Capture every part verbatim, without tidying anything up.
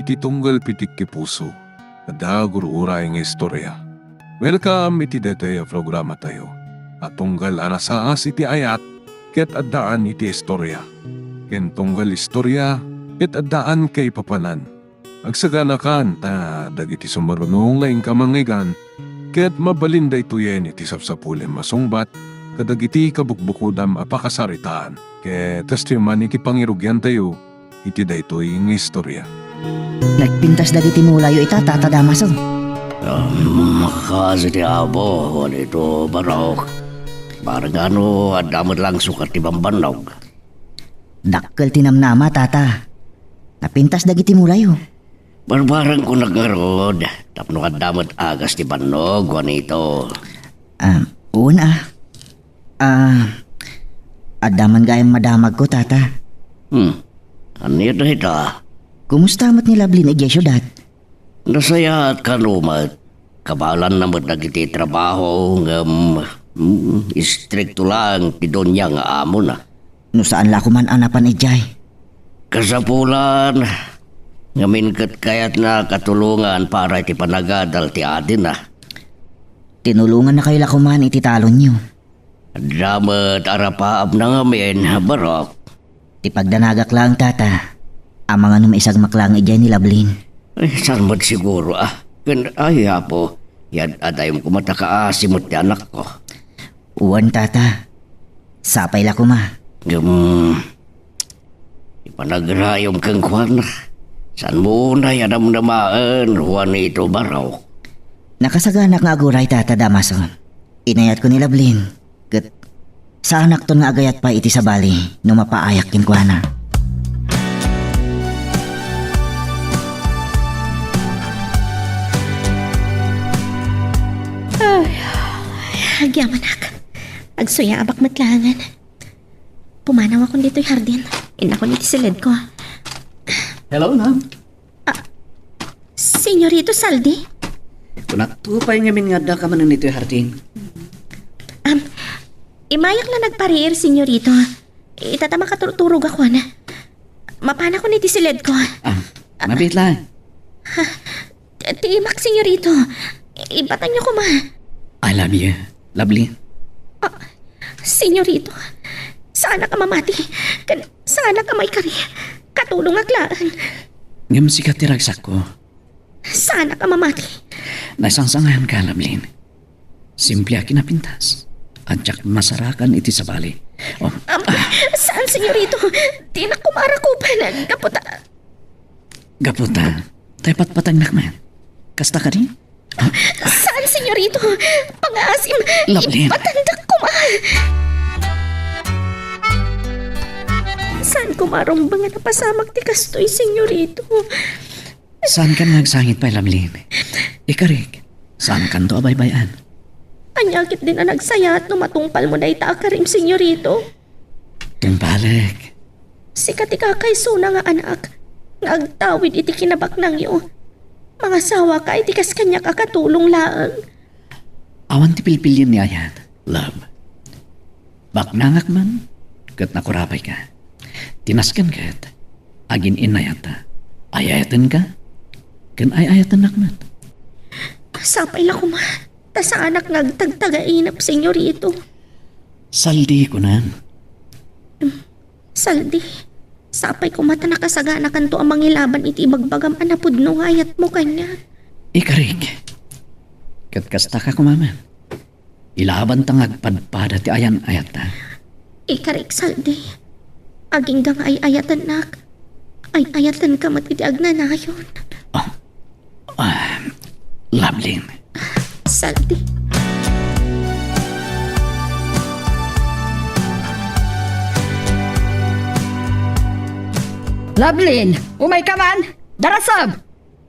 Ti tunggal pitik ti puso, adda gur-uray nga istorya. Welcome iti daytoy a programatayo a tunggal a nasaas iti ayat ket addaan iti istorya, ken tunggal istorya ket addaan kaipapanan. Agsaganakan ta dagiti sumaruno nga inka mangngeggan ket mabalin daytoyen iti sapsapulem a sungbat kadagiti kabukbukodam a pakasaritaan. Ket kastoy man iti pangirugiantayo iti daytoy nga istorya. Nagpintas dagiti mulayo ita, Tata Damaso. Um, kas iti Apo, Juanito Barok. Bargano, adda met lang sukat ti bambannog. Dakkel ti namnama, Tata. Napintas dagiti mulayo. Barbarengko ngarud, tapno adda met agas ti bannog, Juanito. Ah, wen a. Ah, adda man gayam madamagko, Tata. Hmm. Ania dayta? Kumusta met ni Lablin idiay siudad? Nasayaat kano met. Kabaelanna met dagiti trabaho, ngem, mm, istrikto laeng ti donia nga amona. No saan la koma a napan idiay? Kasapulan, ngamin ket kayatna a tulongan para iti panagadal ti adina. Tinulongannakayo la koma iti talonyo. Adda met arapaapna ngamin, Barok. Ti pagdanagak laeng, Tata, amangan no maisagmak laeng idiay ni Lablin. Ay, saan met siguro, ah? Ken, ay, Apo, yad-adayem koma ta kaasi met ti anakko. Wen, Tata. Sapay la koma. Ngem, ipanagrayom kenkuana. Saanmo unay a namnamaen, Juanito Barok? Nakasaganak nga aguray, Tata Damaso. Inayatko ni Lablin, ket saanakton nga agayat pay iti sabali no mapaayak kenkuana. Ay, agyamanak. Agsuyaabak met laengen. Pumanawakon ditoy hardin. Innakon iti siledko. Hello, ma'am. Ah, Senyorito Saldi? Kunakto pay ngamin nga addaka manen itoy hardin. Am, imayak la nagpariir, Senyorito. Ita ta makaturturogakon. Mapanakon iti siledko. Ah, mabiit lang. Ha, tiimak, Senyorito. Ibatanyo koma. I love you, Lovely. Ah, Senyorito, saanak a mamati. Ken saanak a maikari. Katulongak laeng. Ngem sika ti ragsakko. Saanak a mamati. Nasangsangayonka, Lablin. Simple a kinapintas. Diak masarakan iti sabali. Oh. Am, saan, Senyorito? Dinak koma arakupan. Gapu ta... Gapu ta, tay patpatengnak man. Kasta kadi? Saan, Senyorito? Pangaasim, Lablin. Ipatendak koma. Saan koma rumbeng a napasamak ti kastoy, Senyorito? Saankan nga agsangit pay, Lablin. Ikarik, saankanto a baybay-an. Ania ketdin a nagsayaat no matungpalmo dayta a karim, Senyorito? Tungpalek. Sika ti kakaisuna nga anak nga agtawid iti kinabaknangyo. Mangasawaka iti kas kaniak a katulong laeng. Awan ti pilpilian ni ayat, love. Baknangak man, ket nakurapayka. Ti nasken ket, agin-innayatta. Ay-ayatenka, ken ay-ayatennak met. Sapay la koma, ta saanak nga agtagtagainep, Senyorito. Saldi, kunan. Saldi, sapay koma ta nakasaganakanto a mangilaban iti ibagbagam a napudno nga ayatmo kaniak. Ikarik. Ket kastaka koma man. Ilabanta nga agpadpada ti ayan-ayatta. Ikarik, Saldi. Agingga nga ay-ayatennak, ay-ayatenka met iti agnanayon. Ah, ah, Lablin. Saldi. Lablin, umayka man! Darasem!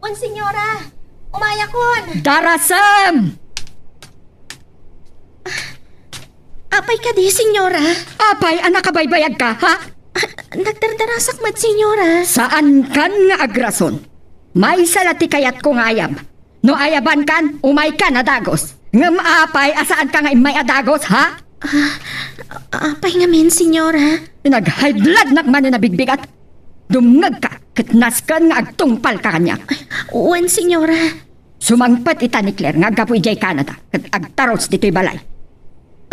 Wen, senyora. Umayakon. Darasem! Apay kadi, senyora? Apay a nakabaybayagka, ha? Ah, nagdardarasak met, senyora. Saankan nga agrason. Maysa la ti kayatko nga ayab. No ayabankan, umaykan a dagus. Ngem apay a saanka nga immay a dagus, ha? Ah, apay ngamin, senyora? Nag-high bloodnak manen a bigbigat. Dumngegka. ket nasken nga agtungpalka kaniak. Wen, senyora. Sumangpet ita ni Claire nga aggapu idiay Canada ket agtarus ditoy balay.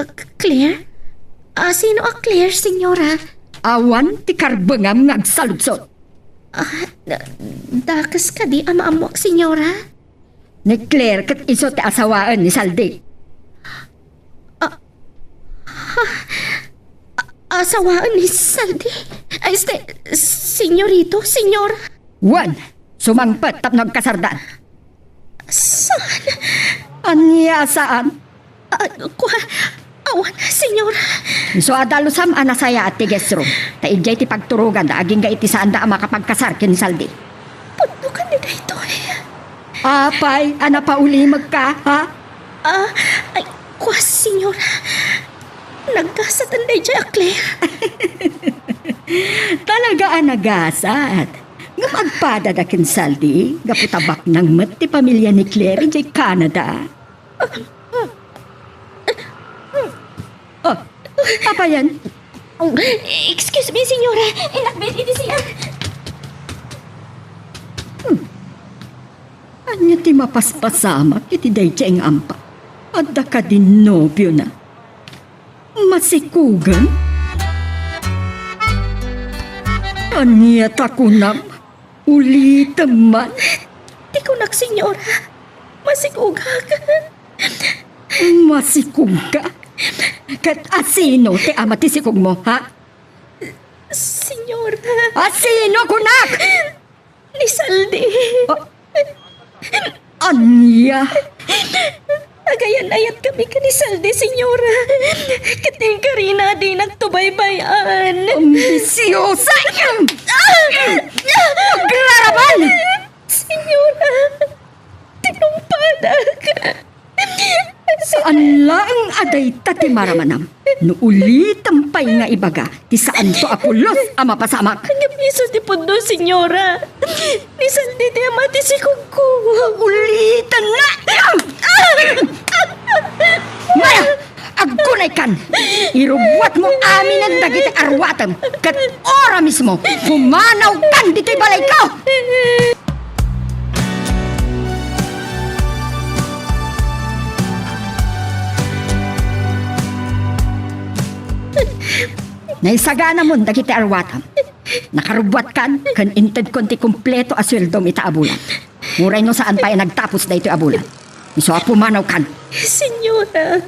Ah, Claire? Ah, sino a Claire, senyora? Awan ti karbengam nga agsaludsod. Ah, da-, dakes kadi a maammoak, senyora? Ni Claire ket isu ti asawaen ni Saldi. Ah, ah, ah, asawaen ni Saldi? Ay, este, senyorito, senyora? Wen, sumangpet tapno agkasardan. Saan? Ania saan? Ah, kua-, awan, senyora. Isu a dalusam a nasayaat ti guest room. Ta idiay ti pagturoganda agingga iti saanda a makapagkasar ken ni Saldi. Pudno kadi daytoy? Apay, a napaulimekka, ha? Ah, ay, kua, senyora. Nagasaten daydiay a Claire. Talaga a nagasat. Ngem agpadada ken Saldi, gapu ta baknang met ti pamilia ni Claire idiay Canada. Oh, apayen? Oh, excuse me, senyora. Inakbit iti siak. Hmm. Ania ti mapaspasamak iti daydiay nga ampa? Adda kadi nobiona? Masikugen? Ania ta kunam? Ulitem man. Ti kunak, senyora, masikugak. Masikugka? Ket asino ti ama ti sikugmo, ha? Senyora. Asino, kunak? Ni Saldi. Ah, ania? Agayan-ayatkami ken ni Saldi, senyora. Ket inkarina a dinak to baybay-an. Ambisiosa! Agraraman! Senyora, tinungpadak. Saan laeng a dayta ti maramanam. No ulitem pay nga ibaga ti saanto a pulos a mapasamak. Ngem isu ti pudno, senyora. Ni Saldi ti ama ti sikugko. Ulitan na! Maya! Aggunaykan! Irubuatmo aminen dagiti aruatem ket ora mismo, pumanawkan ditoy balayko! Naisaganamon dagiti aruatam. Nakarubuatkan ken intedkon ti kompleto a sueldom ita a bulan. Uray no saan pay a nagtapos daytoy a bulan. Isu a pumanawkan. Senyora.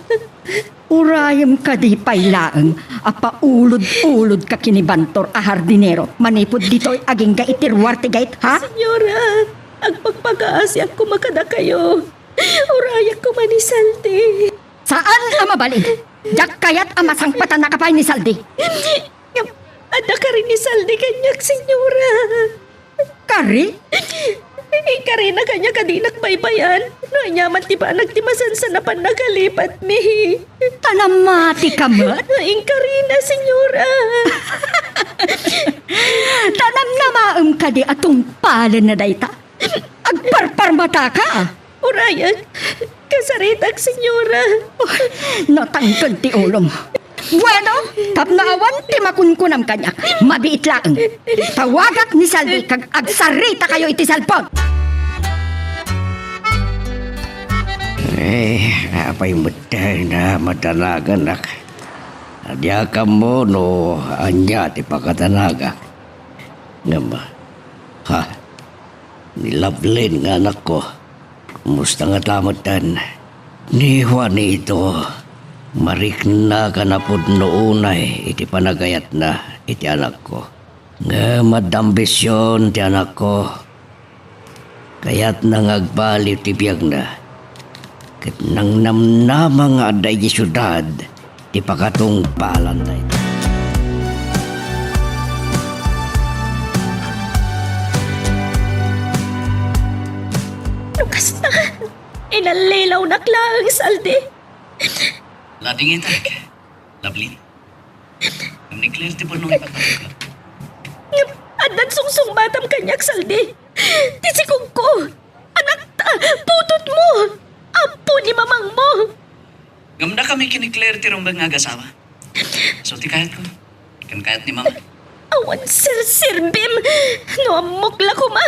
Urayem kadi pay laeng a paulod-ulodka ken ni Bantor a hardinero manipud ditoy agingga iti ruar ti gate, ha? Senyora, agpakpakaasiak koma kadakayo. Urayak koma ni Saldi. Saan a mabalin. Diak kayat a masangpetannaka pay ni Saldi. Ngem, adda kari ni Saldi kaniak, senyora. Kari? Inkarina kaniak a dinak baybay-an no ania man ti banag ti masansan a pannakalipatmi. Ta namatika met? Inkarina, senyora. Ta namnamaem kadi a tungpalenna dayta? Agparparmataka? Urayak, kasaritak, senyora. Natangken ti ulom. Bueno, tapno awan ti makunkunam kaniak, mabiit laeng. Tawagak ni Saldi kag agsaritakayo iti cellphone. Eh, apay met na madanaganak? Diak ammo no ania ti pakadanagak. Ngem, ha? Ni Lovelyn nga anakko. Kumusta ngata metten ni Juanito? Mariknaka a pudno unay iti panagayatna iti anakko. Ngem adda ambision ti anakko. Kayatna nga agbaliw ti biagna. Ket nangnamnama nga adda idiay siudad ti pakatungpalan dayta. No kasta, inallilawnak laeng, Saldi. Ladingitak, Lovelyn. Ngem ni Claire ti pudno nga ipagbaga. Ngem addan sungsungbatam kaniak, Saldi. Ti sikugko, anakta, putotmo, apo ni mamangmo. Ngem dakami ken ni Claire ti rumbeng nga agasawa. Isu ti kayatko. Ken kayat ni Mama. Awan serserbim no ammok la koma.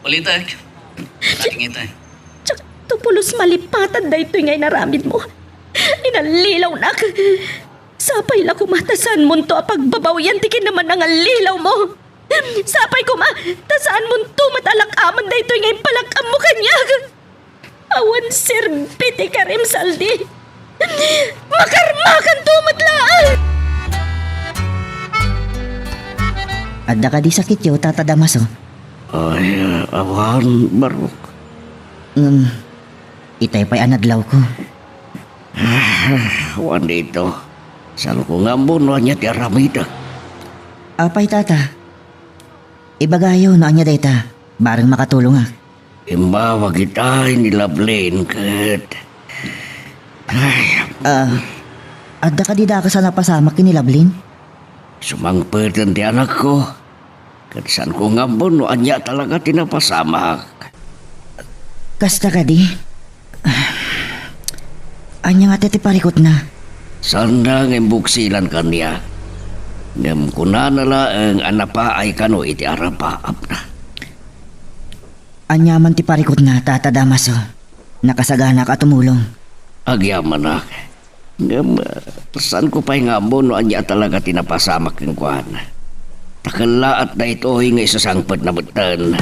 Ulitek. Adingita. Diakto pulos malipatan daytoy nga inaramidmo. Inallilawnak. Sapay la koma ta saanmonto a pagbabawian ti kinamnangallilawmo. Sapay koma ta saanmonto met a lak-amen daytoy nga impalak-ammo kaniak. Awan serbi ti karim, Saldi. Makarmakanto met laeng! Adda kadi sakityo, Tata Damaso? Ay, awan, Barok. Ngem, itay pay a nadlawko. Juanito, saanko nga ammo no ania ti aramidek. Apay, Tata? Ibagayo no ania dayta, bareng makatulongak. Immawag itay ni Lovelyn ket, ay, Ah, adda kadi dakes a napasamak ken ni Lovelyn? Sumangpeten ti anakko. Ket saanko nga ammo no ania talaga ti napasamak. Kasta kadi? Ania ngata ti parikutna? Saanna nga imbuksilan kaniak. Ngem kunana laeng a napaay kano iti arapaapna. Ania man ti parikutna, Tata Damaso? Nakasaganak a tumulong. Agyamanak. Ngem, ah, saanko pay nga ammo no ania talaga ti napasamak kenkuana. Ta kellaat daytoy nga isasangpetna metten.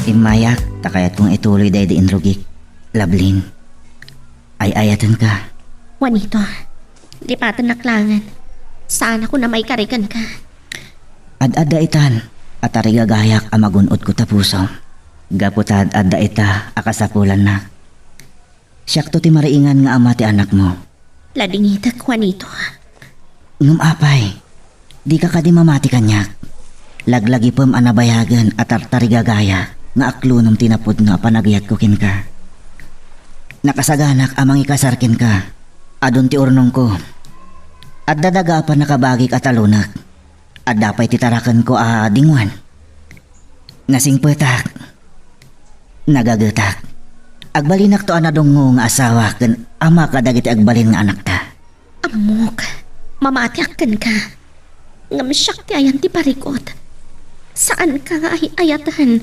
Immayak, ta kayatko nga ituloy daydi inrugik, Lovelyn. Ay-ayatenka. Juanito, lipatennak laengen. Saanakon a maikari kenka. Ad-adda itan a tarigagayak a magun-odko ta pusom. Gapu ta ad-adda ita a kasapulannak. Siakto ti mariingan nga ama ti anakmo. Ladingitek, Juanito. Ngem apay, dika kadi mamati kaniak? Laglagipem a nabayagen a tartarigagaya nga aklonem ti napudno a panagayatko kenka. Nakasaganak a mangikasar kenka. Adun ti urnongko. Adda daga a pannakabagik a talunek. Adda pay ti tarakenko a dinguan. Nasingpetak. Nagagetak. Agbalinakto a nadungngo nga asawa ken ama kadagiti agbalin nga anakta. Ammok, mamatiak kenka. Ngem siak ti ayan ti parikut. Saanka nga ay-ayaten.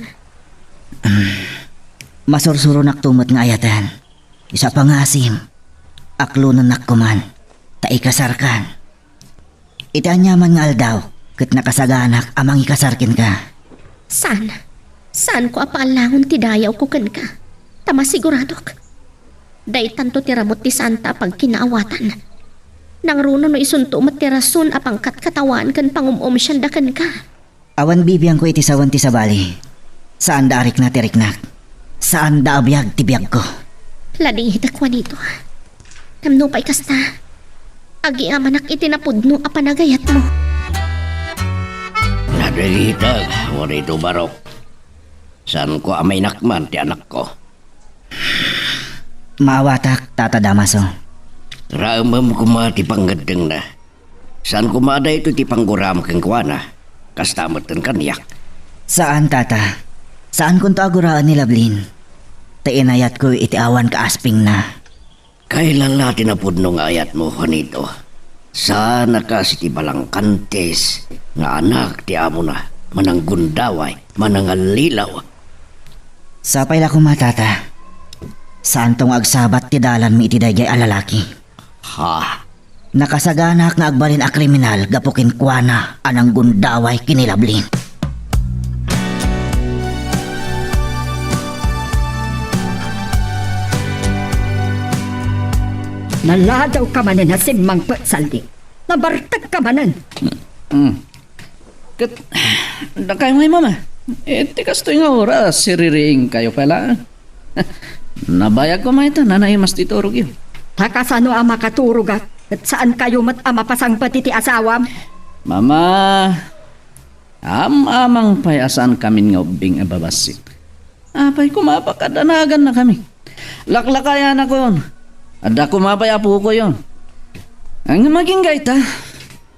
Masursuronakto met nga ayaten. Isu a pangasim, aklonennak koman, ta ikasarkan. Iti aniaman nga aldaw, ket nakasaganak a mangikasar kenka. Saan? Saanko a paallangon ti dayawko kenka? Ta masiguradok, daytanto ti ramut ti saanta a pagkinaawatan. Nangruna no isunto met ti rason a pangkatkatawaan ken pangum-umsianda kenka. Awan bibiangko iti sawen ti sabali. Saanda a rikna ti riknak. Saanda a biag ti biagko. Ladingitek, Juanito. Tapno pay kasta, agyamanak iti napudno a panagayatmo. Ladingitek, Juanito Barok. Saanko a mainakman ti anakko. Maawatak, Tata Damaso. Raemem koma ti pangngeddengna. Saan koma a daytoy ti pangguraem kenkuana, kasta metten kaniak. Saan, Tata. Saankonto a guraen ni Lovelyn. Ta inayatko iti awan kaaspingna. Kayla la ti napudno nga ayatmo, Juanito. Saan a kas iti balangkantes nga anak ti amona, mananggundaway, manangallilaw. Sapay la koma, Tata. Saanto nga agsabat ti dalanmi iti daydiay a lalaki. Ha? Nakasaganak nga agbalin a kriminal gapu kenkuana a nanggundaway ken ni Lovelyn. Naladaw ka manen a simmangpet, Saldi. Nabartek ka manen. Mm. Ket, dakayo ngay, Mama. Iti kastoy nga oras, siririingkayo pay laeng. Nabayag koma ita, nanaimas ti turogyo. Ta kasano a makaturogak, ket saankayo met a mapasangpet iti asawam? Mama, am-amang pay a saankamin nga ubbing a babassit. Apay koma a pakadanaganna kami? Laklakayanakon. Adda koma pay apokoyon. Ngem agingga ita,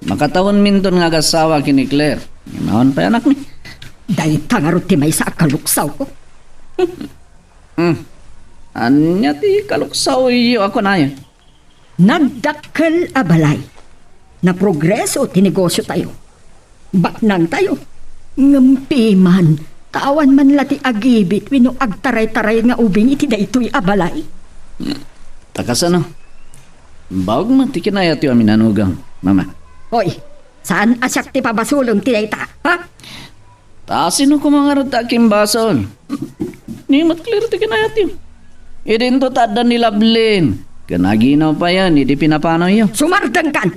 makatawenminton nga agassawa ken ni Claire. Ngem awan pay anakmi. Dayta ngarud ti maysa a kaluksawko. Hmm. Ania ti kaluksaoyo a kunayo? Nagdakkel a balay. Naprogreso ti negosiotayo. Baknangtayo. Ngem piman, ta awan man la ti agibit wenno agtaraytaray nga ubing iti daytoy a balay. Ta kasano? Baog met ti kinayatyo a minanugang, Mama. Hoy, saan a siak ti pabasolem ti dayta, ha? Ta sino koma ngarud ti agimbasol? Ni met clear ti kinayatyo. Idinto ta adda ni Lablin. Ken aginaw payen idi pinapanawyo. Sumardengkan!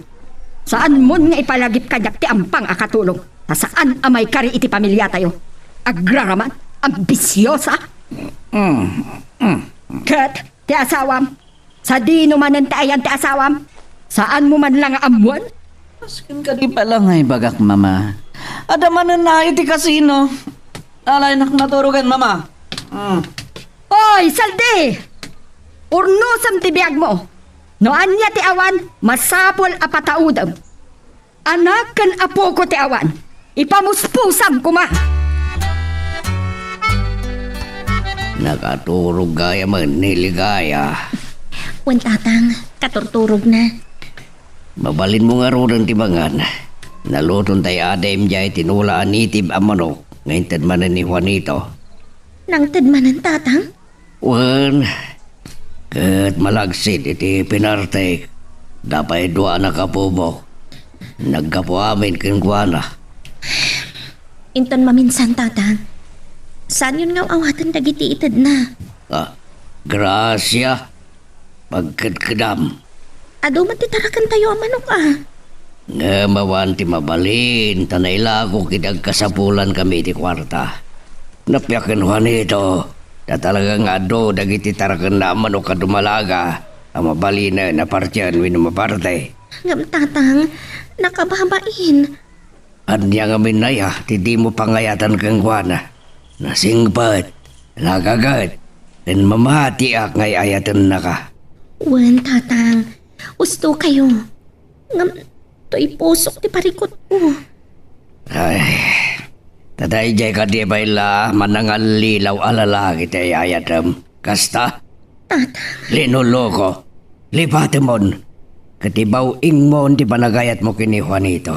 Saanmon nga ipalagip kaniak ti ampang a katulong. Ta saan a maikari iti pamiliatayo. Agraraman, ambisiosa. Mm, mm. Ket ti asawam, sadino manen ti ayan ti asawam? Saanmo man la nga ammoen? Asken kadi pay la nga ibagak, Mama. Adda manen iti kasino. Alaynak naturogen, Mama. Mm. Oy, Saldi! Urnosem ti biagmo. No ania ti awan, masapul a pataudem. Anak ken apoko ti awan. Ipamuspusam koma. Nakaturog gayamen ni Ligaya. Wen, Tatang, katurturogna. Mabalinmo ngaruden ti mangan. Naluton tay adim diay tinola a native a manok nga inted manen ni Juanito. Nangted manen, Tatang? Wen, ket malagsid iti pinartek, da pay dua a nakapubok. Naggapu amin kenkuana. Inton maminsan, Tatang, saanyon nga aw-awaten dagiti itedna. Ah, grasia. Pagkedkedam. Adu met ti tarakentayo a manok, a. Ngem awan ti mabalin, ta nailako ket agkasapulankami iti kuarta. Nappiak ken Juanito, ta talaga nga adu dagiti tarakenna a manok a dumalaga a mabalinen a partien wenno maparte. Ngem, Tatang, nakababain. Ania ngamin aya ti dimo pangayatan kenkuana? Nasingpet, nagaget, ken mamatiak nga ay-ayatennaka. Wen, Tatang, usto kayo. Ngem, toy pusok ti parikutko. Ay, ta daydiay kadi pay la manangallilaw a lalaki ti ay-ayatem. Kasta? Tatang. Linuloko. Lipatemon. Ket ibaw-ingmon ti panagayatmo ken ni Juanito.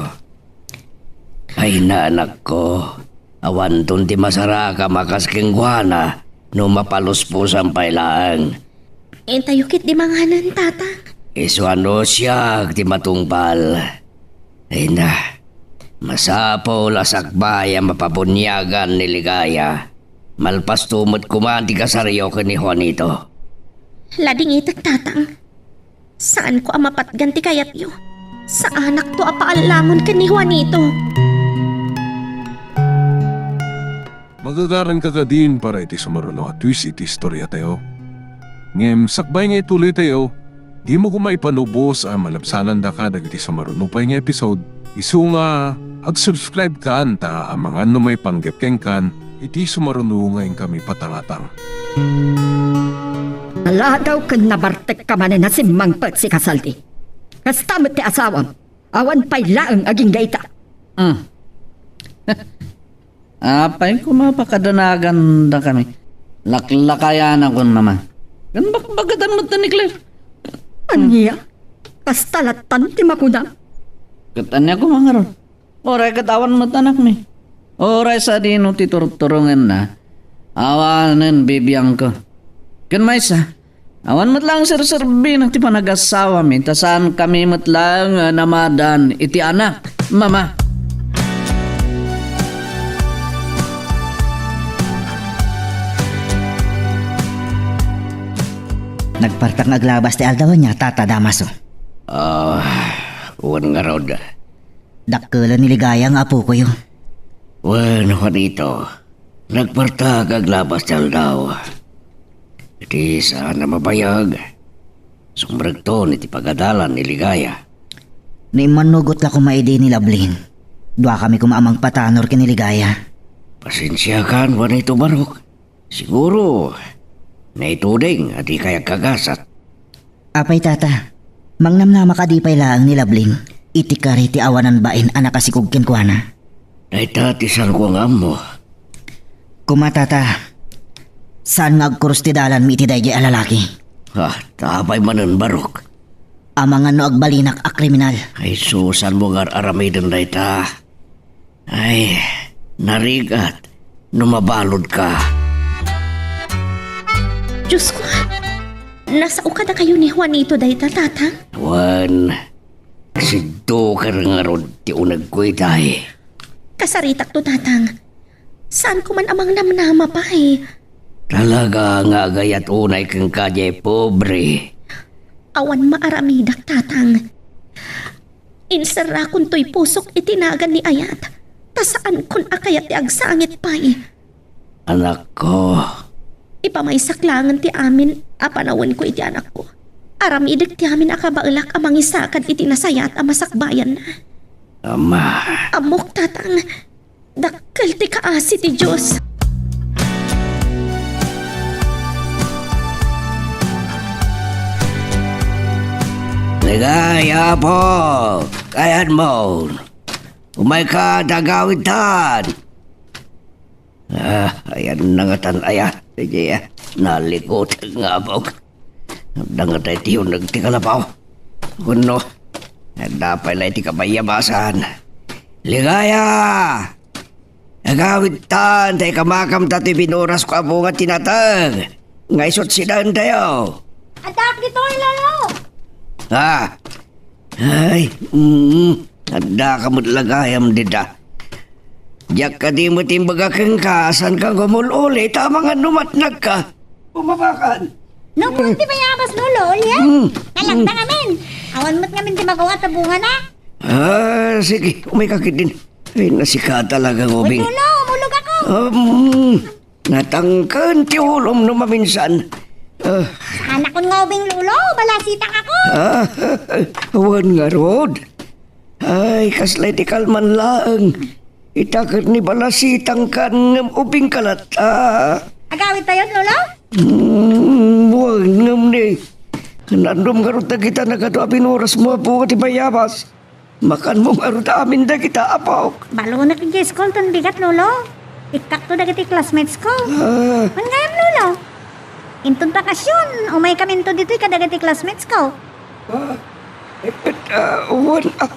Ay, naanakko, awanton ti masarakam a kas kenkuana no mapaluspusam pay laeng. Intayo ketdi manganen, Tatang. Isu a no siak ti matungpal. Ay na, masapul a sakbay a mapabuniagan ni Ligaya. Malpasto met koma ti kasaryo ken ni Juanito. Ladingitek, Tatang. Saanko a mapatgan ti kayatyo. Saanakto a paallangon ken ni Juanito. Magagaranka kadin para iti sumaruno a twist iti istoriatayo. Ngem sakbay nga ituloytayo, dimo koma ipanubos a malabsanandaka dagiti sumaruno pay nga episode. Isu nga ag-subscribe kan ta amangan no maipanggep kenkan iti sumaruno nga inkami patangatang. Naladaw ken nabartekka manen a simmangpet, sika Saldi. Kasta met ti asawam, awan pay laeng agingga ita. Mm. Apay koma pakadanagandakami. Laklakayanakon, Mama. Ken bakbagadan met ni Claire. Ania? Kasta lattan ti makunam? Ket ania koma ngarud? Uray ket awan met anakmi. Uray sadino ti turturongenna, awanen bibiangko. Ken maysa, awan met laeng serserbina ti panagasawami, ta saankami met laeng a namadan iti anak, Mama. Nagpartak nga aglabas ti aldaw ania, Tata Damaso? Ah, wen ngarud. Dakkelen ni Ligaya nga apokoyo. Wen, Juanito, nagpartak nga aglabas ti aldaw. Iti saan a mabayag, sumrekton iti pagadalan ni Ligaya. No immannugot la koma idi ni Lablin, duakami koma a mangpatanor ken ni Ligaya. Pasensiakan, Juanito Barok. Siguro, naituding a dikay agkagasat. Apay, Tata, mangnamnama kadi pay laeng ni Lablin iti kari ti awanan bain a nakasikog kenkuana? Dayta ti saanko nga ammo. Koma, Tata, Saan nga agkurus ti dalanmi iti daydiay a lalaki? Ah, ta apay manen, Barok? Amangan no agbalinak a kriminal. Ay, susanmo nga ar-aramiden dayta. Ay, narigat no mabaludka. Diyos ko, nasao kadakayo ni Juanito dayta, Tatang? Wen, sidduker ngarud ti unegko itay. Kasaritakto, Tatang. Saanko man a mangnamnama pay. Talaga nga agayat unay kenka, diay pobre. Awan maaramidak, Tatang. Inserrakontoy pusok iti nagan ni Ayat, ta saankon a kayat ti agsangit pay. Anakko. Ipamaysak laengen ti amin a panawenko iti anakko. Aramidek ti amin a kabaelak a mangisakad iti nasayaat a masakbayanna. Ama. Ammok, Tatang. Dakkel ti kaasi ti Dios. Ligaya, Apo, kayatmo. Umayka ta agawidtan. Ah, ayan na nga tan, aya. Sige, ah. Nalikutan nga, Apo. Adda nga tay ti uneg ti kalapaw. Wenno, adda pay la iti kabayabasan. Ligaya! Agawidtan, ta ikamakam datoy binurasko a bunga ti nateng. Nga isut' sidaentayo. Addaak ditoy, Lolo! Ah! Ay, mm, addaka met la gayam dida. Diak kadi met imbaga kenka, saanka nga umul-uli, ta amangan no matnagka. Bumabakan. No, puro ti bayabas, Lolo, ulian. Mm. Nalagda ngamin. Awan met ngamin ti maguat a bungana. Ah, sige, umayka ketdin. Ay, nasika talaga nga ubing. Uy, Lolo, umulogak. Um, natangken ti ulom no maminsan. Ah. Saanakon nga ubing, Lolo, balasitakon. Ah, awan ngarud. Ay, kasla iti kalman laeng. Ita ket ni balasitangkan ngem ubingka latta. Agawidtayon, Lolo? Hmm, wen ngem ni. Nandum ngarud dagita nagadu a binurasmo a bunga ti bayabas. Makanmo ngarud amin dagita, Apok. Balonek idiay school ton bigat, Lolo. Ikkakto dagiti classmates ko. Ah. Wen gayam, Lolo. Inton bakasion, umaykaminto ditoy kadagiti classmates ko. Ah, eh, ah, wen, ah.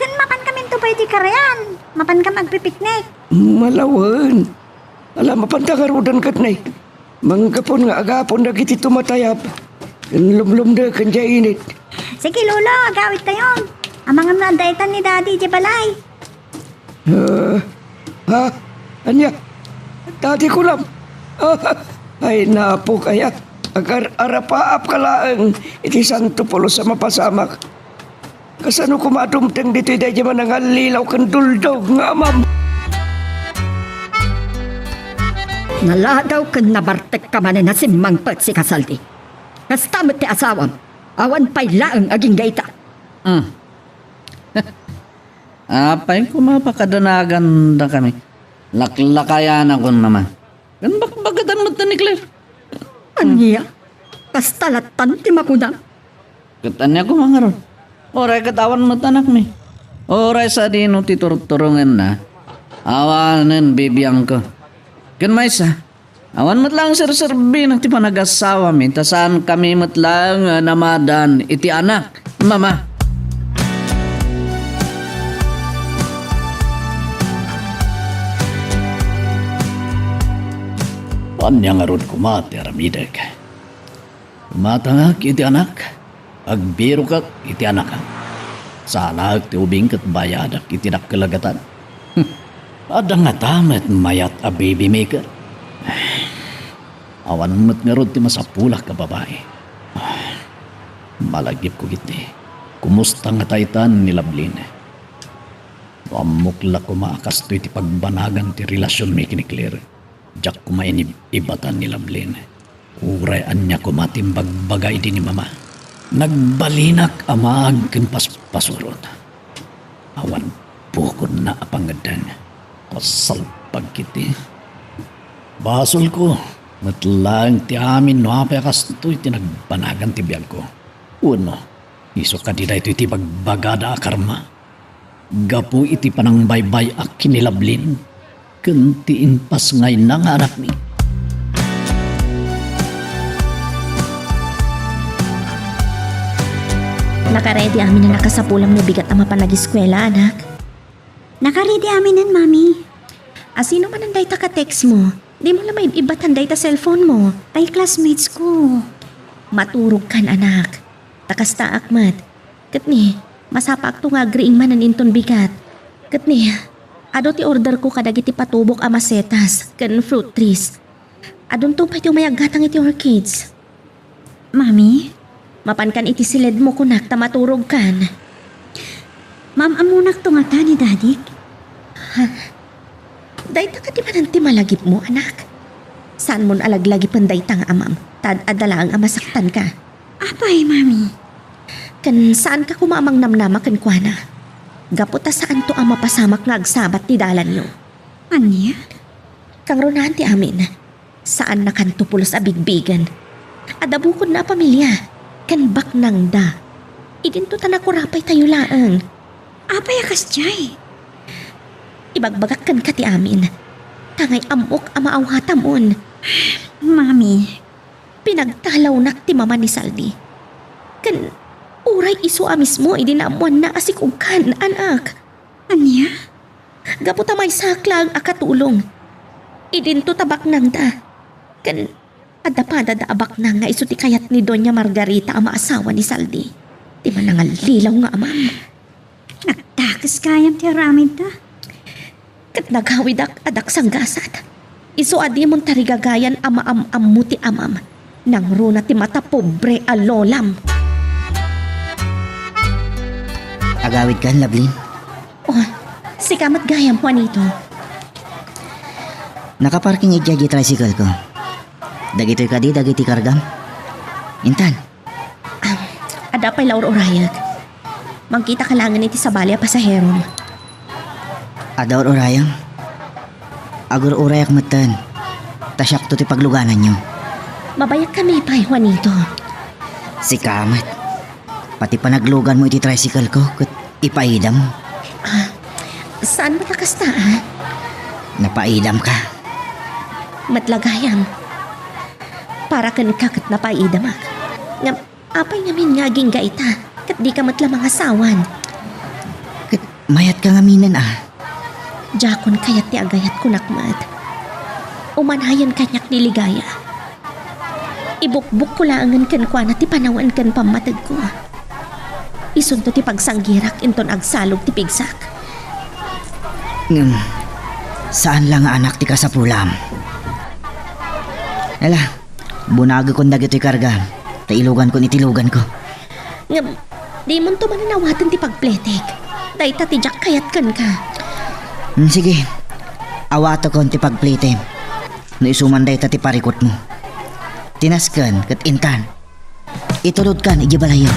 Ken mapankaminto pay di karayan, mapankam agpipiknik. Malawen. Ala, mapanta ngaruden ket nay. Manggapon nga agapon dagiti tumatayab. Ken lumlumdeken diay init. Sige, Lolo, agawidtayon. Amangan no adda itan ni Daddy idiay balay. Ah, ha? Ania? Dati kunam. Ah, ay, napo kaya. Agar-arapaap ka laeng iti Santo Pulos a mapasamak. Kasano koma a dumteng ditoy daydi manangallilaw ken duldog nga amam? Naladaw ken nabartekka manen a simmangpet, sika Saldi. Kasta met ti asawam. Awan pay laeng agingga ita. Hmm. Apay koma pakadanagandakami? Laklakayanakon, Mama. Ken bakbagadan met ni Claire. Ania? Kasta lattan ti makunam? Ket ania koma ngarud? Uray ket awan met anakmi. Uray sadino ti turturongenna, awanen bibiangko. Ken maysa, awan met laeng serserbinak ti panagasawami, ta saankami met laeng nga namadan iti anak, Mama. Ania ngarud koma ti aramidek? Matangak iti anak, agbirokak iti anakak. Saalaek ti ubing ket bayadak iti dakkel a gatad. Adda ngata met mayat a baby maker. Awan met ngarud ti masapulak a babai. Malagipko ketdi. Kumusta ngata itan ni Lovelyn? No ammok la koma a kastoy ti pagbanagan ti relasionmi ken ni Claire, diak koma inib-ibatan ni Lovelyn. Uray ania koma ti imbagbaga idi ni Mama, nagbalinak a maag ken paspasurot. Awan bukodna a pangngeddeng. Kasalpag ketdi. Basolko met laeng ti amin no apay a kastoy ti nagbanagan ti biagko. Wenno, isu kadi daytoy ti ibagbagada a karma gapu iti panangbaybay-ak ken ni Lovelyn ken ti impasngayna nga anakmi. Nakaredy amin a nakasapulam no bigat a mapan ageskuela, anak? Nakaredy aminen, Mami. A, sino manen dayta ka-text mo? Dimo la maib-ibbatan dayta cellphone mo. Ay, classmates ko. Maturogkan, anak. Ta kastaak met. Ket ni, masapaakto nga agriing manen inton bigat. Ket ni, adu ti order ko kadagiti patubok a masetas ken fruit trees. Adunto pay ti umay aggatang iti orchids. Mami? Mapankan iti siledmo, kunak, ta maturogkan. Maam-ammonakto ngata ni Dadik. Ha? Dayta kadi manen ti malagipmo, anak? Saanmon a laglagipen dayta nga amam, ta ad-adda laeng a masaktanka. Apay, Mami? Ken saanka koma a mangnamnama kenkuana. Gapu ta saanto a mapasamak nga agsabat ti dalanyo. Ania? Kangrunaan ti amin. Saannakanto pulos a bigbigen. Adda bukodna a pamilia, ken baknangda. Idinto ta nakurapaytayo laeng. Apay a kasdiay? Ibagbagak kenka ti amin. Ta ngay-ammok a maawatamon. Mami. Pinagtalawnak ti mama ni Saldi. Ken uray isu a mismo idi naammoanna a sikogkan, anak. Ania? Gapu ta maysaak laeng a katulong. Idinto ta baknangda. Ken adda padada a baknang nga isu ti kayat ni Doña Margarita a maasawa ni Saldi. Ti manangallilaw nga amam. Nagdakes gayam ti aramidda. Ket nagawidak a daksanggasat. Isu a dimon tarigagayan a maam-ammo ti amam. Nangruna ti matapobre a lolam. Agawidkan, Lablin? Oh, sika met gayam, Juanito. Nakaparking idiay di tricycle ko. Dagitoy kadi dagiti kargam? Intan. Ah, adda pay la ur-urayek. Mangkitaka laengen iti sabali a pasaherom. Adda ur-urayem? Agur-urayak metten. Ta siakto ti paglugananyo. Mabayakkami pay, Juanito. Sika met. Pati panagluganmo iti tricycle ko ket ipaidam. Ah, saan met a kasta, ah? Napaidamka. Met la gayam. Para kenka ket napaidamak. Ngem, apay ngamin nga agingga ita, ket dika met la mangasawan? Ket mayatka ngaminen, ah. Diakon kayat ti agayat, kunak met. Umanayen kaniak ni Ligaya. Ibukbokko laengen kenkuana ti panawen ken pammategko. Isunto ti pagsanggirak inton agsalog ti pigsak. Ngem, saan la nga anak ti kasapulam. Ala, bunagekon dagitoy karga, ta ilugankon iti luganko. Ngem, dimonto manen awaten ti pagpletek. Dayta ti diak kayat kenka. Hmm, sige. Awatekon ti pagpletem. No isu man dayta ti parikutmo. Tinasken ket intan. Itulodkan idiay balayyo.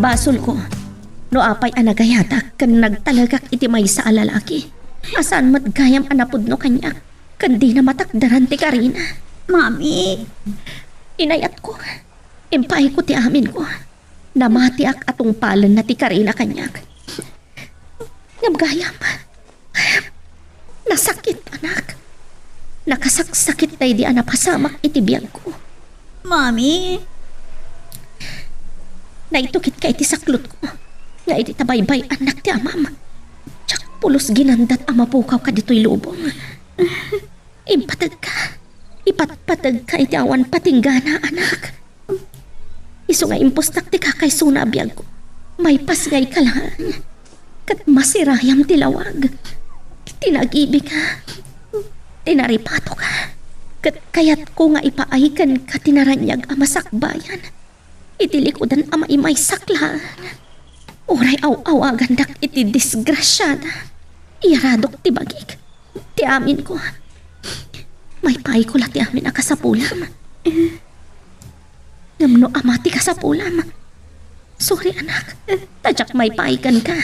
Basolko, no apay a nagayatak ken nagtalekak iti maysa a lalaki a saan met gayam a napudno kaniak. Ken dina matakderan ti karina. Mami. Inayatko. Impaayko ti aminko. Namatiak a tungpalenna ti karina kaniak. Ngem gayam, nasakit, anak. Nakasaksakit daydi a napasamak iti biagko. Mami. Naitukitka iti saklotko nga idi ta baybay-annak ti amam, diak pulos ginandat a mapukawka ditoy lubong. Impategka. Ipatpategka iti awan patinggana, anak. Isu nga impustak ti kakaysona a biagko. Maipasngayka laeng. Ket masirayam ti lawag. Ti nagibika. Ti naripatoka. Ket kayatko nga ipaay kenka ti naraniag a masakbayan. Iti likudan a maimaysak laeng. Uray aw-awagandak iti disgrasiada, iyaradok ti bagik, ti aminko. Maipaayko la ti amin a kasapulam. Ngem no ama ti kasapulam, sorry, anak, ta diak maipaay kenka.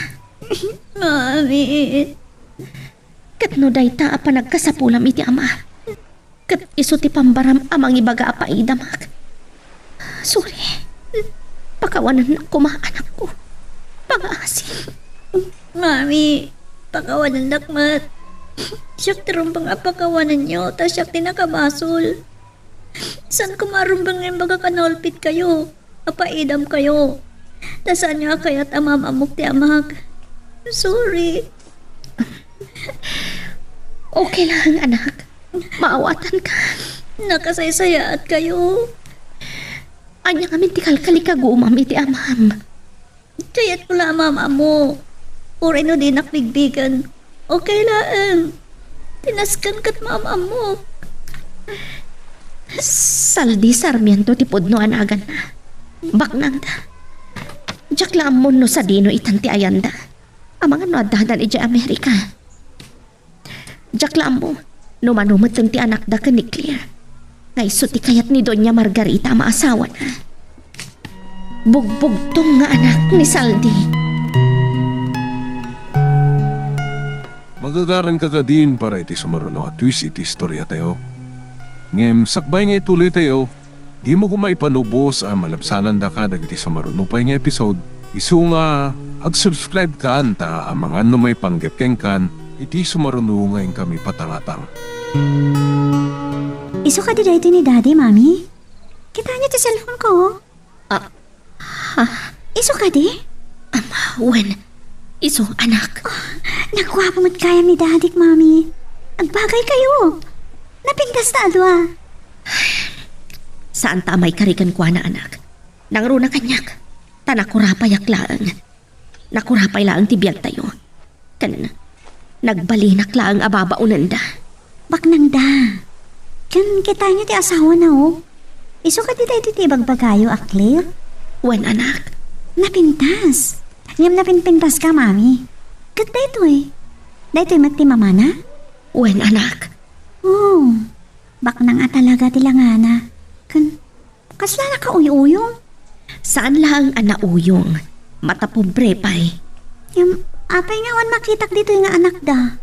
Mami. Ket no dayta a panagkasapulam iti ama, ket isu ti pambaram a mangibaga a paidamak. Sorry. Pakawanennak koma, anakko. Pangaasi. Mami, pakawanennak met. Siak ti rumbeng a pakawanenyo, ta siak ti nakabasol. Saan koma a rumbeng nga imbagak a naulpit kayo, a paidam kayo. Ta saanyo a kayat a maam-ammok ti amak. Sorry. Okay lang, anak. Maawatanka. Nakasaysayaat kayo. Ania ngamin ti kalkalikagumam iti amam? Kayatko la a maam-ammok. Uray no dinak bigbigen, okay laeng. Tinasken ket maam-ammok. Saldi Sarmiento ti pudno a naganna. Baknangda. Diak la ammon no sadino itan ti ayanda. Amangan no addadan idiay Amerika. Diak la ammo no mano metten ti anakda ken ni Claire. Nga isu ti kayat ni Doña Margarita a maasawana. Bugbugtong nga anak ni Saldi. Magagaranka kadin para iti sumaruno a twist iti istoriatayo. Ngem sakbay nga ituloytayo, dimo koma ipanubos a malabsanandaka dagiti sumaruno pay nga episode. Isu nga ag-subscribe kan ta amangan no maipanggep kenkan iti sumaruno nga inkami patangatang. Isu kadi daytoy ni Daddy, Mami? Kitaenyo ti cellphone ko? Ah, ha? Isu kadi? Ama, wen, isu, anak. Oh, nagguapo met gayam ni Daddy, Mami. Agbagay kayo. Napintas ta a dua. Saan ta a maikari kenkuana, anak. Nangruna kaniak, ta nakurapayak laeng. Nakurapay laeng ti biagtayo. Ken nagbalinak laeng a babaonenda. Baknangda. Ken kitaenyo ti asawana, oh. Isu kadi daytoy ti ibagbagayo a Claire? Wen, anak. Napintas. Ngem napinpintaska, Mami. Ket daytoy. Daytoy met ti mamana? Wen, anak. Oh, baknang a talaga ti langana. Ken Kasla nakauy-uyong? Saan laeng a nauyong. Matapobre pay. Ngem, apay nga awan makitak ditoy nga anakda?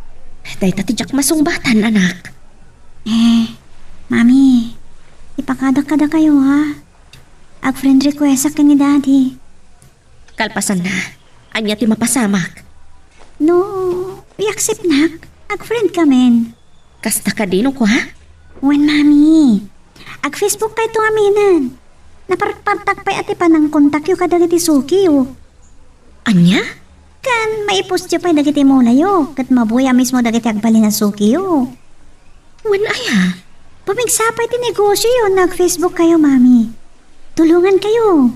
Dayta ti diak masungbatan, anak. Eh, Mami, ipakadak kadakayo, ha? Ag-friend requestak ken ni Daddy. Kalpasanna, ania ti mapasamak? No, i-acceptnak, ag-friendkamin. Kasta kadi no kua? Wen, Mami. Ag-Facebook kayto aminen. Naparpartak pay a ti panangkontakyo kadagiti sukiyo. Ania? Ken maipostyo pay dagiti mulayo, ket mabuya mismo dagiti agbalin a sukiyo. Wen aya? Pumigsa pay ti negosioyo no ag-Facebook kayo, Mami. Tulongan kayo.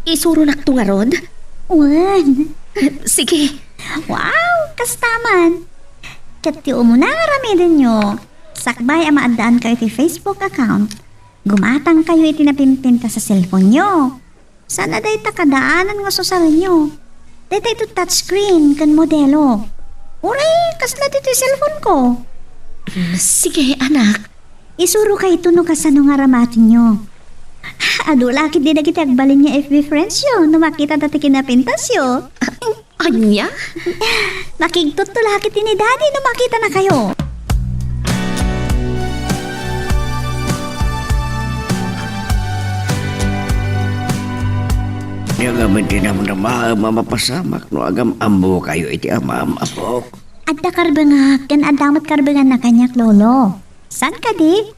Isuronakto ngarud? Wen. Sige. Wow, kasta man. Ket ti umuna nga aramidenyo, sakbay a maaddaan kayo ti Facebook account, gumatang kayo iti napimpintas a cellphone-yo. Saan a dayta kadaanan nga susarenyo. Dayta ito touchscreen ken modelo. Uray, kasla ditoy cellphone ko. Mm, sige, anak. Isuro kayto no kasano nga aramatenyo. Adu la ketdi dagiti agbalin nga F B friends-yo no makita ta ti kinapintasyo. Ania? Makigtutto la ketdi ni Daddy no makita na kayo. Ania ngamin ti namnamaem a mapasamak no agam-ammo kayo iti amam, apok? Adda karbengak, ken adda met karbenganna kaniak, Lolo. Saan kadi?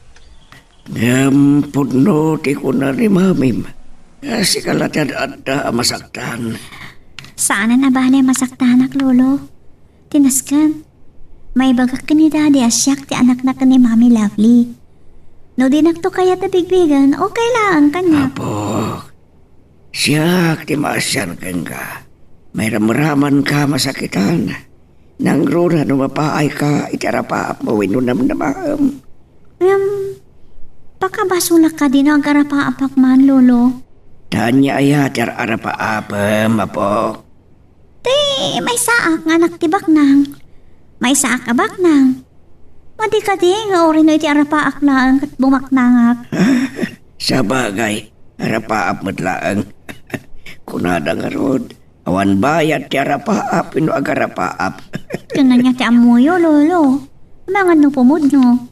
Ngem pudno ti kuna ni Mamim. Sika la ti ad-adda a masaktan. Saanen a bale a masaktanak, Lolo. Ti nasken, maibagak ken ni Daddy a siak ti anakna ken ni Mami Lovely. No dinakto kayat a bigbigen, okay laeng kaniak. Apo, siak ti maasian kenka. Mairamramanka a masakitan. Nangruna no mapaayka iti arapaapmo wenno namnamaem. Ngem, pakabasolak kadi no agarapaapak man, Lolo? Ta ania aya ti ar-arapaapem, apok? Ti maysaak nga anak ti baknang. Maysaak a baknang. Madi kadi nga uray no iti arapaak laeng ket bumaknangak. Sabagay, arapaap met laeng. Kunada ngarud, awan bayad ti arapaap wenno agarapaap. Ken ania ti ammoyo, Lolo? Amangan no pumudno.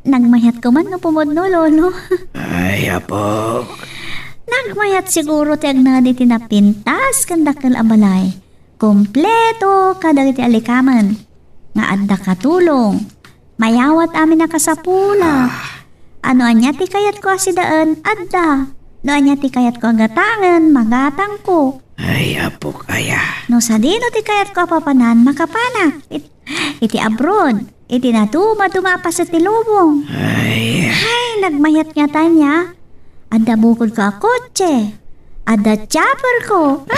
Nagmayatko man no pumudno, Lolo. Ay, apok. Nagmayat siguro ti agnad iti napintas ken dakkel a balay. Kompleto kadagiti alikamen. nga adda katulong. Mayawat amin a kasapula. Ah. No ania ti kayatko a sidaen, adda. No ania ti kayatko a gatangen, magatangko. Ay, apok aya. No sadino ti kayatko a papanan, makapanak. It-, iti abroad, iti nadumaduma a paset ti lubong. Ay. Ay, nagmayat nga tania. Adda bukodko a kotse. Adda chopperko.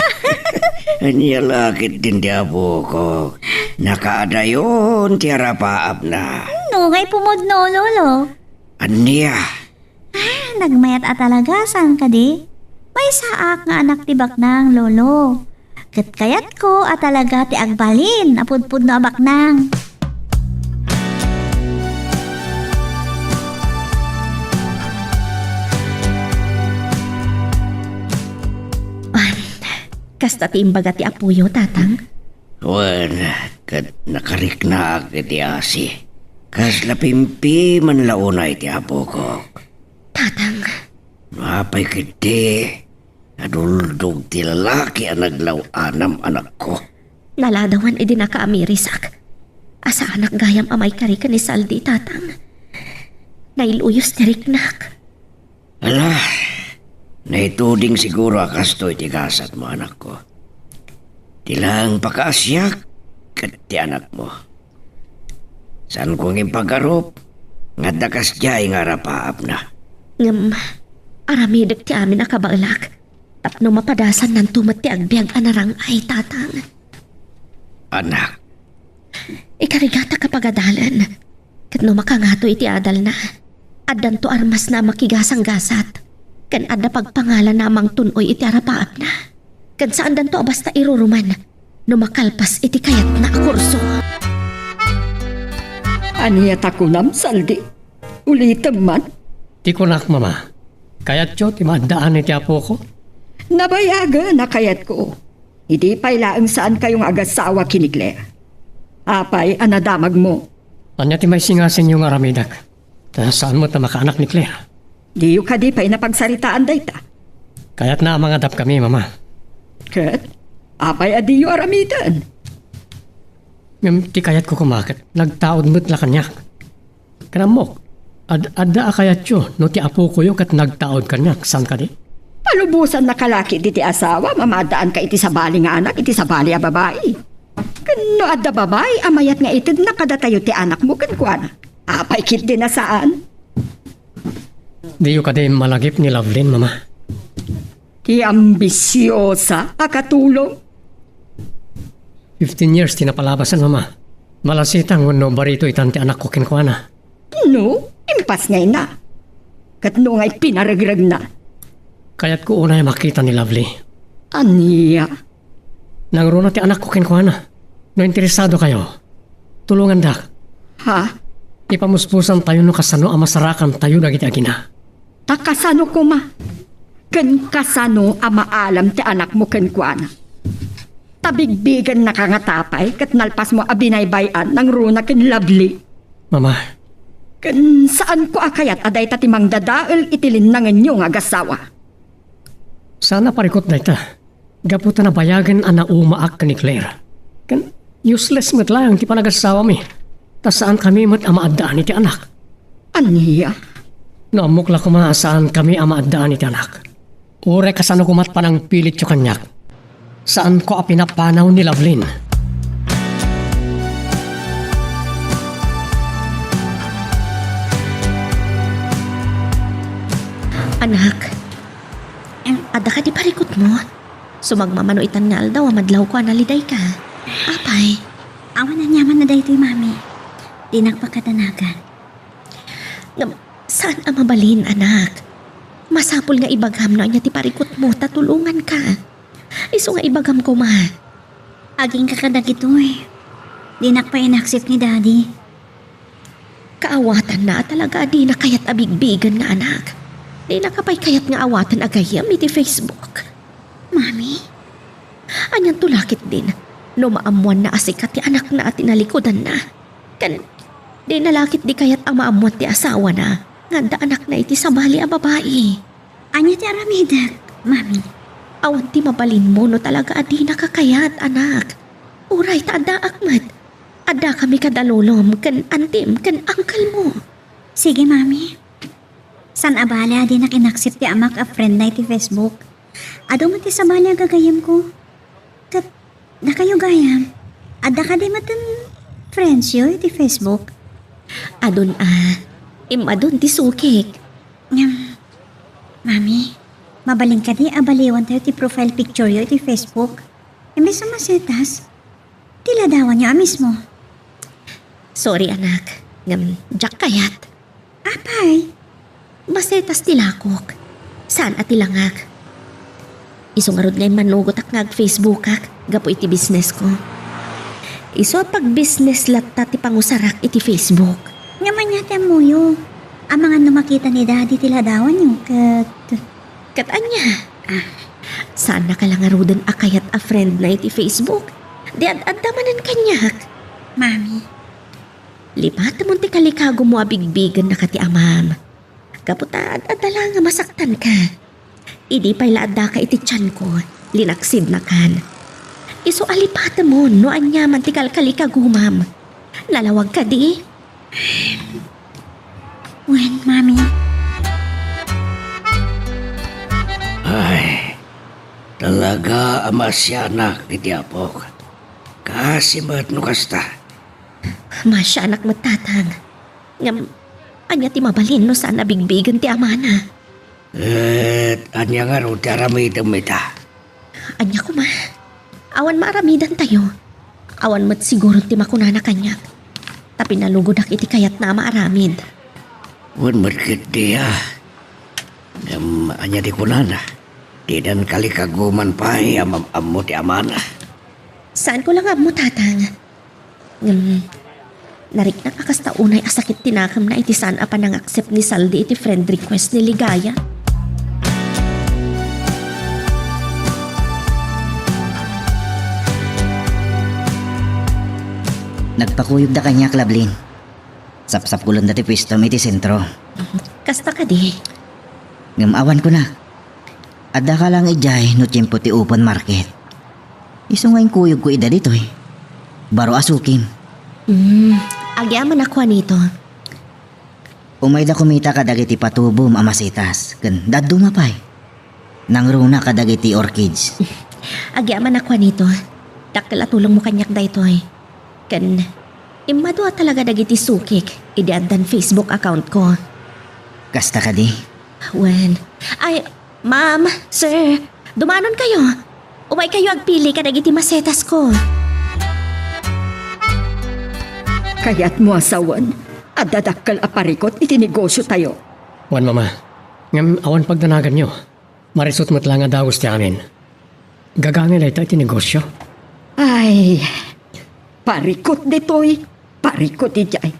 Ania la ketdin ti apokok. Nakaadayon ti arapaapna. No, ngay pumudno, Lolo. Ania? Ah, nagmayat a talaga, saan kadi? Maysaak nga anak ti baknang, Lolo. Ket kayatko a talaga ti agbalin a pudpudno a baknang. Wan, kasta ti imbaga ti apoyo, Tatang? Wen, ket nakariknaak iti asi. Kasla pimpiman la unay ti apokok. Tatang. No apay ketdi, naduldog ti lalaki a naglaw-anam, anakko. Naladawan idi nakaamirisak. Asaanak gayam a maikari ken ni Saldi, Tatang. Nailuyos ti riknak. Ala, naituding siguro a kastoy ti gasatmo, anakko. Ti laeng pakaasiak ket ti anakmo. Saanko nga impagarup nga adda kasdiay nga arapaapna. Ngem, aramidek ti amin a kabaelak tapno mapadasannanto met ti agbiag a narang-ay, Tatang. Anak. Ikarigata kapagadalen, ket no makangato iti adalna, addanto armasna a makigasanggasat, ken adda pagpangalanna a mangtun-oy iti arapaapna. Ket saandanto a basta iruruman no makalpas iti kayatna a kurso. Ania ta kunam, Saldi? Ulitem man. Ti kunak, Mama, kayatyo ti maaddaan iti apoko? Nabayagen a kayatko. Idi pay laeng saankayo nga agasawa ken ni Claire. Apay a nadamagmo? Ania ti maisingasinyo nga aramidek? Ta saan met a makaanak ni Claire. Diyo kadi pay napagsaritaan dayta? Kayatna a mangadapkami, Mama. Ket? Apay a diyo aramiden? Ngem ti kayatko koma ket nagtaud met la kaniak. Ken ammok, ad-, adda a kayatyo no ti apokoyo ket nagtaud kaniak, saan kadi? Palubosan nakalaki diti asawa, mamaaddaanka iti sabali nga anak, iti sabali a babai. Ken no adda babai a mayat nga itedna kadatayo ti anakmo kenkuana, apay ketdi a saan? Diyo kadi malagip ni Lovelyn, Mama? Ti ambisiosa a katulong. Fifteen years ti napalabasan, Mama. Malasitan wenno barito itan ti anakko kenkuana. No, impasngayna. Ket no ngay pinaregregna? Kayatko unay a makita ni Lovely. Ania? Nangruna ti anakko kenkuana. No interesadokayo, tulongandak. Ha? Ipamuspusantayo no kasano a masarakantayo dagiti agina. Ta kasano koma? Ken kasano a maalam ti anakmo kenkuana? Ta bigbigennaka ngata pay ket nalpasmo a binaybay-an nangruna ken Lovely. Mama. Ken saanko a kayat a dayta ti mangdadael iti linnangenyo nga agassawa. Saan a parikut dayta. Gapu ta nabayagen a naumaak ken ni Claire. Ken useless met laeng ti panagassawami, ta saankami met a maaddaan iti anak. Ania? No ammok la koma a saankami a maaddaan iti anak, uray kasano koma ti panangpilityo kaniak, saanko a pinapanaw ni Lovelyn. Anak, adda kadi parikutmo? Sumagmamano itan nga aldaw a madlawko a nalidayka. Apay? Awan aniamanna daytoy, Mami. Dinak pakadanagan. Ngem, saan a mabalin, anak. Masapul nga ibagam no ania ti parikutmo ta tulonganka. Isu nga ibagam koma. Agingga kadagitoy. Dinak pay inaksip ni Daddy. Kaawatanna a talaga a dina kayat a bigbigenna, anak. Dinaka pay kayat nga awaten a gayyem iti Facebook. Mami? Anianto la ketdin no maammoanna a sika ti anakna a tinalikudanna? Ken dina la ketdi kayat a maammoan ti asawana nga adda anakna iti sabali a babai? Ania ti aramidek, Mami? Awan ti mabalinmo no talaga a dinaka kayat, anak. Uray ta addaak met. Addakami kada lolom ken antim ken uncle mo. Sige, Mami. Saan a bale a dinak in-accept ti amak a friend na iti Facebook. Adu met ti sabali a gagayyemko. Ket dakayo gayam, adda kadi met friends yo iti Facebook? Adun a, immadun ti sukik. Ngem, Mami, mabalin kadi a baliwan tayo ti profile picture yo iti Facebook? Imbes a masetas, ti ladawan yo a mismo. Sorry, anak. Ngem, diak kayat. Apay? Masetas ti lakok. Saan a ti langak. Isu ngarud nga immanugotak nga ag-Facebookak gapu iti business ko. Isu a pag-business latta ti pangusarak iti Facebook. Ngem ania ti ammoyo? Amangan no makita ni Daddy ti ladawan yo, ket Ket ania? Ah, saannaka la ngaruden a kayat a friend na iti Facebook. Di ad-adda manen kaniak. Mami. Lipatemon ti kalikagumo a bigbigennaka ti amam. Gapu ta ad-adda la nga masaktanka. Idi pay la addaka iti tianko, linaksidnakan. Isu a lipatemon no aniaman ti kalkalikagumam. Nalawag kadi? Wen, Mami. Ay, talaga a maasianak iti apok. Kaasi met no kasta. Maasianak met, Tatang. Ngem, ania ti mabalin no saan a bigbigen ti amana? Ket ania ngarud ti aramidem ita? Ania koma? Awan maaramidantayo. Awan met siguro ti makunana kaniak. Ta pinalugodak iti kayatna a maaramid. Wen met ketdi, a. Ngem ania ti kunana? Dida kalikaguman pay a maam-ammo ti amana. Saanko la nga ammo, Tatang. Ngem, nariknak a kasta unay a sakit ti nakemna iti saan a panang-accept ni Saldi iti friend request ni Ligaya. Nagpakuyogda kaniak, Lablin. Sapsapulenda ti puestom iti sentro. Kasta kadi? Ngem awan kunak. Addaka lang idiay no tiempo ti open market. Isu nga inkuyogko ida ditoy. Baro a sukim. Hmm, agyamanak, Juanito. Umayda kumita kadagiti patubom a masetas ken dadduma pay. Nangruna kadagiti orchids. Agyamanak, Juanito. Dakkel a tulongmo kaniak daytoy. Ken immadu a talaga dagiti sukik idi addan Facebook account ko. Kasta kadi? Wen. Ay, ma'am, sir, dumanon kayo. Umay kayo agpili kadagiti masetas ko. Kayatmo a sawen, adda dakkel a parikut iti negosio tayo. Wen, Mama. Ngem awan pagdanaganyo. Marisot met la nga dagus ti amin. Gagangay dayta iti negosio. Ay, parikut ditoy, parikut idiay.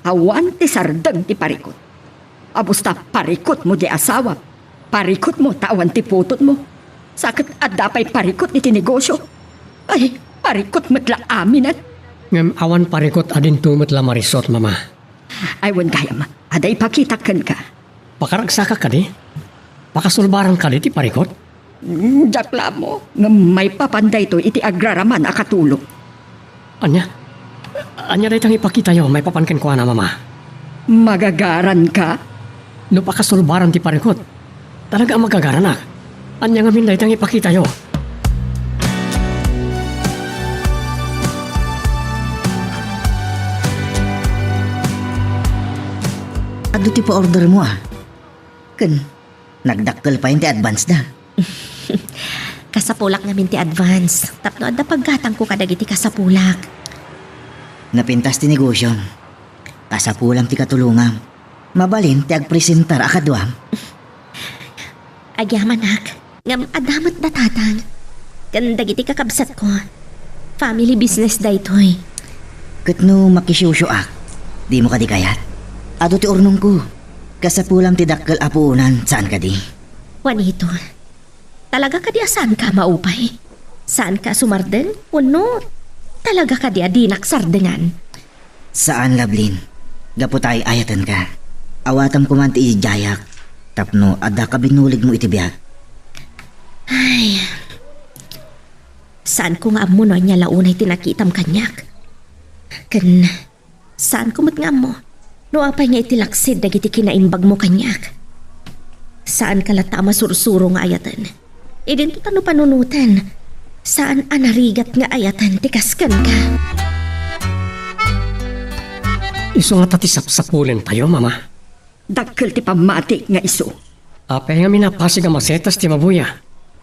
Awan ti sardeng ti parikut. Abus ta parikutmo di asawa. Parikutmo ta awan ti putotmo. Sa ket adda pay parikut iti negosio. Ay, parikut met la aminen. Ngem awan parikut a dinto met la marisot, Mama. Ay, wen gayam, adda ipakitak kenka. Pakaragsakak kadi? Pakasulbaran kadi ti parikut? Mm, diak la ammo, ngem maipapan daytoy iti agraraman a katulong. Ania? Ania dayta nga ipakitayo maipapan kenkuana, Mama? Magagaranka? No pakasulbaran ti parikut, talaga a magagaranak. Ania ngamin dayta nga ipakitayo? Adu ti pa-ordermo, a. Ken, nagdakkel payen ti advance da. Kasapulak ngamin ti advance. Tapno adda paggatangko kadagiti kasapulak. Napintas ti negosyom. Kasapulam ti katulongam. Mabalin ti agpresentar a kaduam. Agyamanak, ngem adda met da tatang. Ken dagiti kakabsatko, family business daytoy. Ket no makisiusioak, dimo kadi kayat? Adu ti urnongko. Kasapulam ti dakkel a puonan, saan kadi? Juanito, talaga kadi a saanka maupay? Saanka sumardeng? Wenno talaga kadi a dinak sardengan? Saan, Lablin. Gapu ta ay-ayatenka. Awatam koman ti idiayak tapno addaka binuligmo iti biag. Ay, saanko nga ammo no ania la unay ti nakitam kaniak. Ken saanko met nga ammo no apay nga iti laksid dagiti kinaimbagmo kaniak. Saanka latta a masursuro nga ayaten. Idinto ta no panunoten, saan a narigat nga ayaten ti kas kenka. Isu ngata ti sapsapulentayo, Mama. Dakkel ti pammatik nga isu. Apay ngamin a pasig a masetas ti mabuya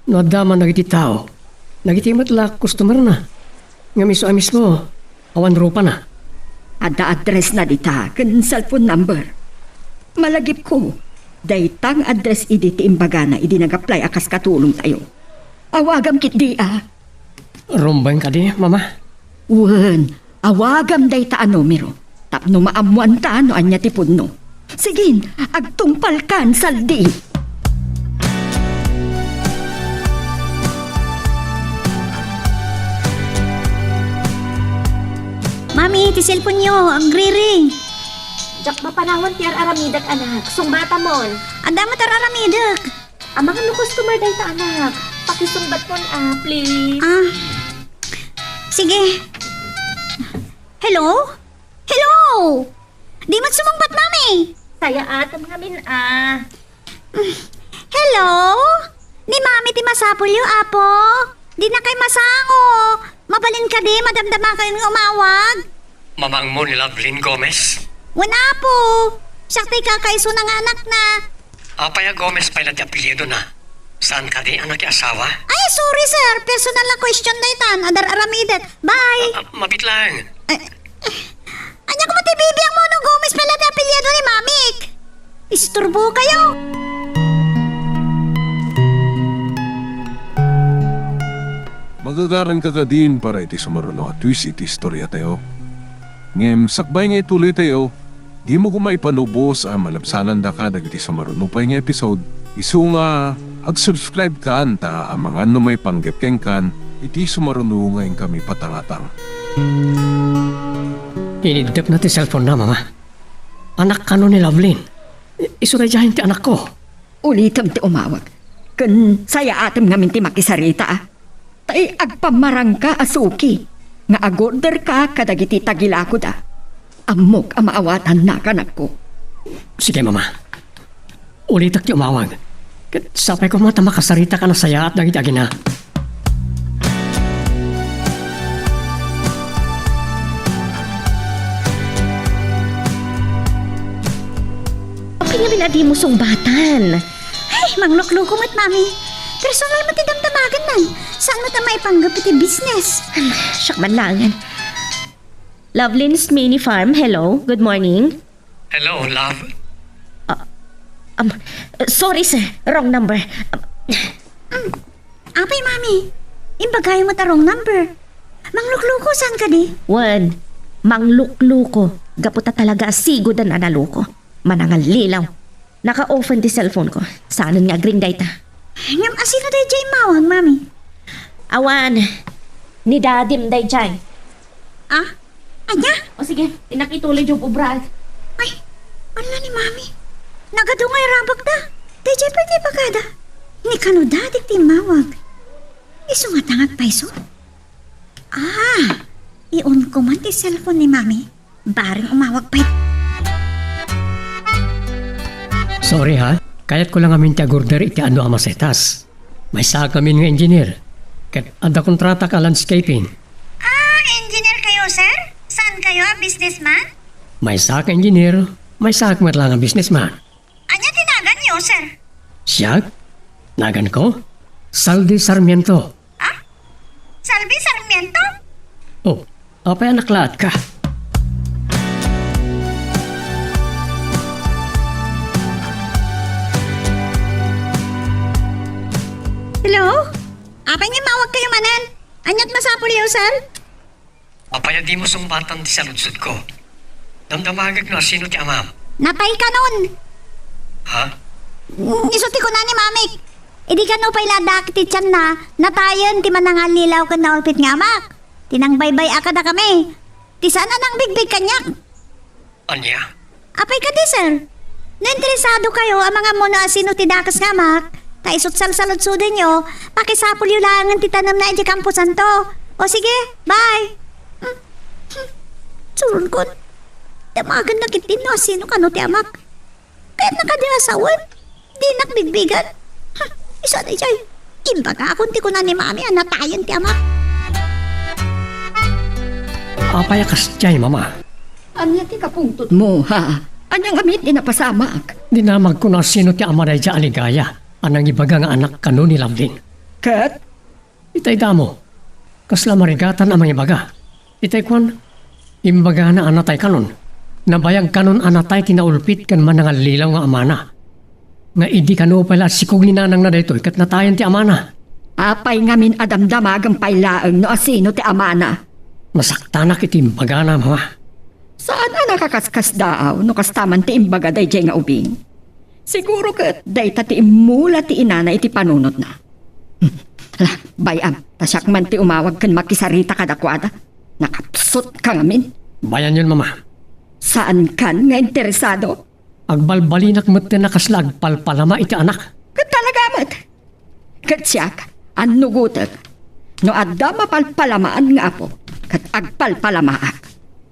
no adda man dagiti tao, dagiti met la customerna, ngem isu a mismo, awan rupana? Adda addressna dita ken cellphone number. Malagipko, dayta nga address idi ti imbagana idi nag-apply a kas katulongtayo. Awagam ketdi a. Rumbeng kadi, Mama? Wen, awagam dayta a numero tapno maammoanta no ania ti pudno. Sige, agtungpalkan, Saldi. Mami, ti cellphone-yo, agriring. Diak mapanawan ti ar-aramidek, anak. Sungbatamon. Adda met ar-aramidek. Amangan no customer dayta, anak. Pakisungbatmon, ah, please. Ah. Sige. Hello? Hello! Di met sumungbat, Mami! Sayaatem ngamin, ah. Hello? Ni Mami ti masapulyo, Apo? Dinakay masango. Mabalin kadi, madamdamakayon nga umawag? Mamangmo ni Lovelyn Gomez? Wen, Apo. Siak ti kakaisuna nga anakna. Apay a Gomez pay la ti apelyidona? Saan kadi a nakiasawa? Ay, sorry, sir. Personal a question daytan. Adar-aramidek. Bye. Ah, ah, mabit lang. Ay, ania koma ti bibiangmo no Gomez pay la ti apelyido ni Mamik? Isturbokayo. Magagaranka kadin para iti sumaruno a twist iti istoriatayo. Ngem sakbay nga ituloytayo, dimo koma ipanubos a malabsanandaka dagiti sumaruno pay nga episode. Isu nga ag-subscribe kan ta amangan no maipanggep kenkan iti sumaruno nga inkami patangatang. Iniddepna ti cellphone-na, Mama. Anak kano ni Lovelyn? I-, isu daydiay ti anakko. Ulitem ti umawag. Ken sayaatem ngamin ti makisarita, a. Ta agpammarangka a suki nga agorderka kadagiti tagilakoda. Ammok a maawatannaka, anakko. Sige, Mama. Ulitek ti umawag. Ket sapay koma ta makasaritak a nasayaat dagiti agina. Apay ngamin a dimo sungbatan? Ay, manglukloko met, Mami. Personal met ti damdamagannan. Saan met a maipanggep iti business? Hmm, siak man laengen. Lovelin's Mini Farm, hello. Good morning. Hello, love. Ah, um, sorry, sir. Wrong number. Um, apay, Mami. Imbagayo met a wrong number. Manglukloko, saan kadi? Wen, manglukloko. Gapu ta talaga a sigodan a naloko. Manangallilaw. Naka-off-en ti cellphone-ko. Saanen nga agring dayta. Ngem asino daydiay immawag, Mami? Awan. Ni dadim daydiay. Ah? Ania? O sige, innak ituloy diay obraak. Ay, ala ni Mami. Nagadu nga irabakda. Daydiay pay ti ibagada. Ni kano dadik ti immawag. Isu ngata nga agpayso? Ah, i-on ko man ti cellphone ni Mami. Bareng umawag pay. Sorry ha, kayatko la ngamin ti agorder iti adu a masetas. Maysaak ngamin nga engineer, ket adda kontratak a landscaping. Ah, engineer kayo, sir? Saan kayo a businessman? Maysaak nga engineer, maysaak met la nga businessman. Ania ti naganyo, sir? Siak? Naganko? Saldi Sarmiento. Ah? Salvi Sarmiento? Oh, apay a naklaatka? Hello? Apay nga immawag kayo manen? Aniat masapulyo, sir? Apay a dimo sungbatan ti saludsodko? Damdamagek no asino ti amam. Natay kanon. Ha? Isu ti kuna ni Mamik. Idi kano pay la adda ti tianna, natayen ti manangallilaw ken naulpit nga amak. Ti nangbaybay-a kadakami. Ti saan a nangbigbig kaniak. Ania? Apay kadi, sir? No interesado kayo a mangammo no asino ti dakes nga amak, ta isut' salsaludsodenyo, pakisapulyo laengen ti tanemna idiay kamposanto. O sige, bye! Suronkon, damagennak iti no asino kano ti amak. Kayatna kadi a sawen? Dinak bigbigan. Ha, isu a daydiay. Imbagakon ti kuna ni Mami a natayen ti amak. Apay a kasdiay, Mama? Ania ti kapungtotmo, ha? Ania ngamin ti napasamak? Dinamagko no asino ti ama daydiay a Ligaya a nangibaga nga anak kano ni Loveline. Ket? Itay damo, kasla marigatan a mangibaga. Itay kuan, imbagana a natay kanon. Nabayag kanon a natay ti naulpit ken manangallilaw nga amana. Nga idi kano pay la sikog ni nanangna daytoy ket natayen ti amana. Apay ngamin a damdamagen pay laeng no asino ti amana? Nasaktanak iti imbagana, Mama. Saan a nakakaskasdaaw no kasta man ti imbaga daydiay nga ubing. Siguro ket dayta ti immula ti inana iti panunotna. Hmm. Hala, bay-am, ta siak man ti umawag ken makisarita kadakuada. Nakapsutka ngamin. Bayanyon, Mama. Saankan nga interesado? Agbalbalinak metten a kasla agpalpalama iti anak. Ket talaga met. Ket siak, annugotek. No adda mapalpalamaan nga apo, ket agpalpalamaak.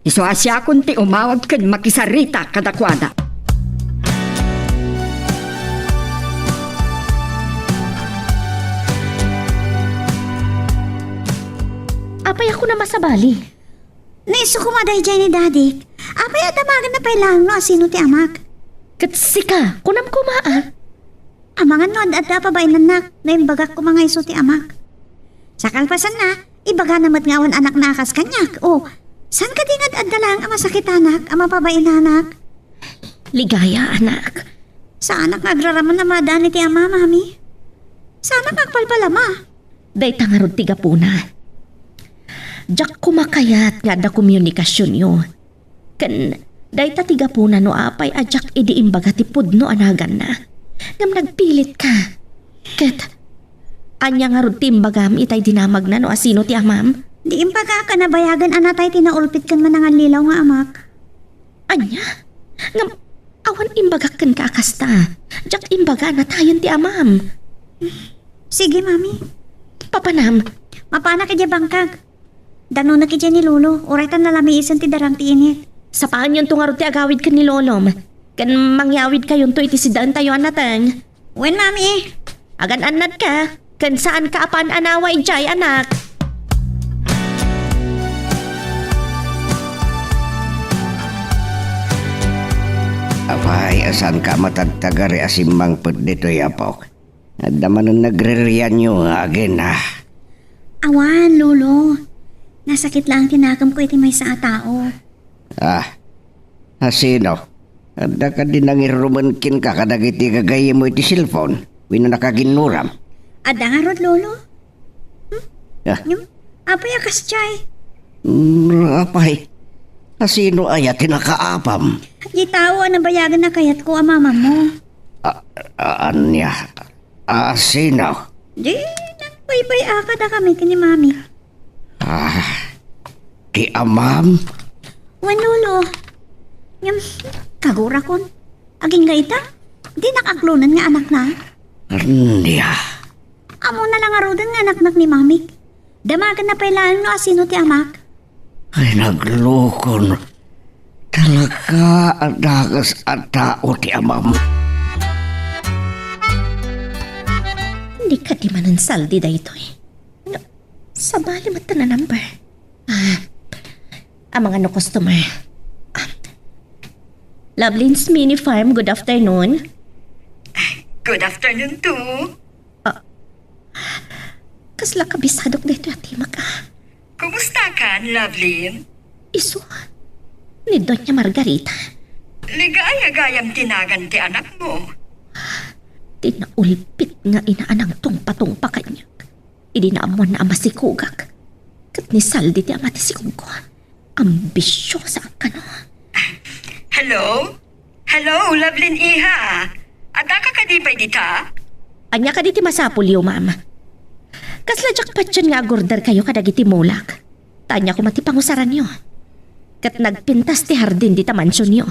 Isu a siakon ti umawag ken makisarita kadakuada. Apay a kunam a sabali? Naisu koma daydiay ni Dadik. Apay a damagenna pay laeng no asino ti amak? Ket sika, kunam koma a. Amangan no adda a pabainannak, no imbagak koma nga isu ti amak. Sa kalpasanna, ibagana met nga awan anakna a kas kaniak. O, saan kadi nga adda laeng a masakitanak a mapabainanak? Ligaya, anak. Saanak nga agraraman a maadaan iti ama, Mami. Saanak nga agpalpalama. Dayta ngarud ti gapuna. Diak koma kayat nga adda komunikasionyo. Ken dayta ti gapuna no apay a diak idi imbaga ti pudno a naganna. Ngem nagpilitka. Ket ania ngarud ti imbagam itay dinamagna no asino ti amam? Di imbagak a nabayagen a natay ti naulpit ken manangallilaw nga amak. Ania? Ngem awan imbagak kenka a kasta. Diak imbaga a natayen ti amam. Sige, Mami. Papanam? Mapanak idiay bangkag. Danonek idiay ni Lolo, uray ta nalamiisen ti darang ti init. Sapaanyonto ngarud ti agawid ken ni Lolom. Ken mangyawidkayonto iti siddaentayo a nateng. Wen, Mami. Agan-annadka, ken saanka a paan-anawa idiay, anak. Apay a saanka a matagtagari a simmangpet ditoy, apok? Adda manen nagririanyo nga agina. Awan, Lolo. Nasakit laeng ti nakemko iti maysa a tao. Ah, asino? Adda kadi nangirumen kenka kadagiti gagayyemmo iti cellphone wenno nakaginnuram? Adda ngarud, Lolo. Hmm? Ah. Ngem, apay a kasdiay? Mm, apay, asino aya ti nakaapam? Di tao a nabayagen a kayatko a mamammo. A-, a-, ania? Asino? Di, nagbaybay-a kadakami ken ni Mami. Ah, ti amam? Wen, Lolo. Ngem, kagurakon. Agingga ita, dinak aklonen nga anakna. Ania? Ammona la ngaruden nga anaknak ni Mamik. Damagenna pay laeng no asino ti amak. Ay, naglukon. Talaga a dakes a tao ti amam. Di kadi manen saldi daytoy. No, sabali met ta na number. Ah, amangan no customer. Ah, Loveline's Mini Farm, good afternoon. Good afternoon too. Ah, kasla kabisadok daytoy a timek, ah. Kumusta kan, Loveline? Isu, ni Doña Margarita. Ligaya gayam ti nagan ti anakmo. Ti naulpit nga ina a nangtungpatungpa kaniak. Idi naammoanna a masikogak, ket ni saldi ti ama ti sikogko. Ambisiosa a kano. Hello? Hello, Loveline iha. Addaka kadi pay dita? Ania kadi ti masapulyo, ma'am? Kasla diak patien nga agorderkayo kadagiti mulak. Ta ania koma ti pangusaranyo? Ket nagpintas ti hardin dita mansionyo.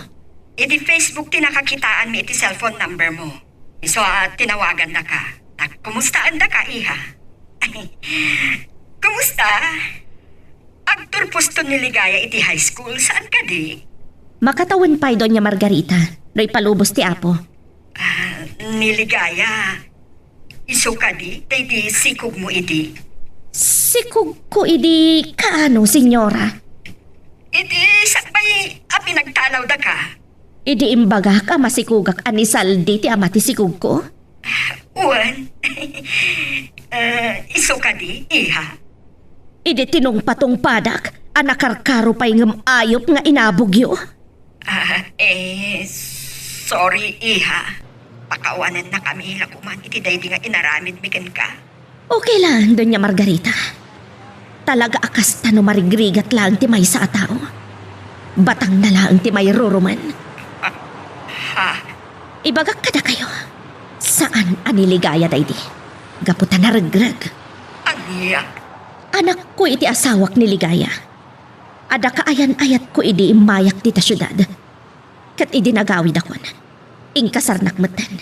Idi Facebook ti nakakitaanmi iti cellphone number mo. Isu a tinawagannaka. Ta kumustaendaka, iha? Kumusta? Agturposton ni Ligaya iti high school, saan kadi? Makatawen pay, Doña Margarita, no ipalubos ti Apo. Ah, ni Ligaya, isu kadi daydi sikogmo idi? Sikogko idi kaano, señora? Iti sakbay a pinagtalawdaka. Idi imbagak a masikogak a ni Saldi ti ama ti sikogko? Wen, eh, isu kadi, iha? Idi tinungpatungpadak a nakarkaro pay ngem ayup nga inabogyo. Ah, eh, sorry, iha. Pakawanennakami la koman iti daydi nga inaramidmi kenka. Okay lang, Doña Margarita. Talaga a kasta no marigrigat laeng ti maysa a tao. Batangna laeng ti mairurumen. Ha? Ibagak kadakayo, saan a ni Ligaya daydi. Gapu ta naregreg. Ania? Anakko iti asawak ni Ligaya. Adda kaayan-ayatko idi immayak dita siudad. Ket idi nagawidakon, inkasarnak metten.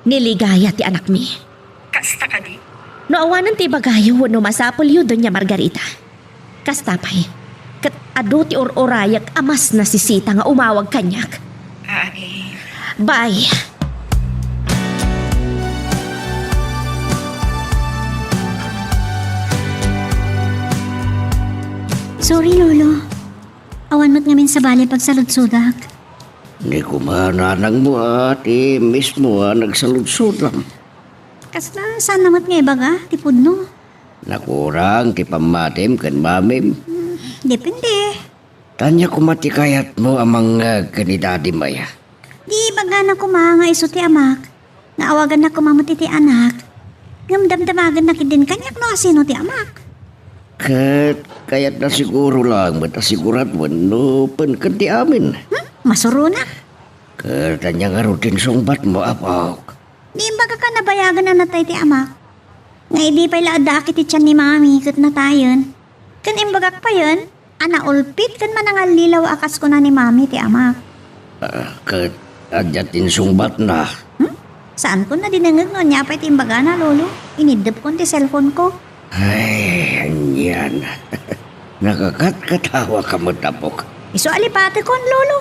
Ni Ligaya ti anakmi. Kasta kadi? No awanen ti ibagayo wenno masapulyo, Doña Margarita. Kasta pay, ket adu ti ur-urayak a mas nasisita nga umawag kaniak. Ay. Bye. Sorry, Lolo. Awan met ngamin sabali pagsaludsodak. Ni koma nanangmo a ti mismo a nagsaludsodam. Kasla, saan na met nga ibaga ti pudno? Nakurang ti pammatim ken mamim? Hmm, depende. Ania koma ti kayatmo a mangngeg ken ni dadim aya? Di ibagana koma nga isu ti amak, nga awaganna koma met iti anak, ngem damdamagenna ketdin kaniak no asino ti amak. Ket kayatna siguro laeng met a siguraduen no pen ken ti amin. Hmm? Masuronak. Ket ania ngarud ti insungbatmo, apok? Di imbagak a nabayagen a natay ti amak. Nga idi pay la addaak iti tian ni Mami ket natayen. Ken imbagak payen a naulpit ken manangallilaw a kas kuna ni Mami ti amak. Ah, ket ania ti insungbatna? Hmm? Saankon a dinengngeg no ania pay ti imbagana, Lolo. Iniddepkon ti cellphone ko. Ay, anian. Nakakatkatawaka met, apok. Isu a lipatekon, Lolo.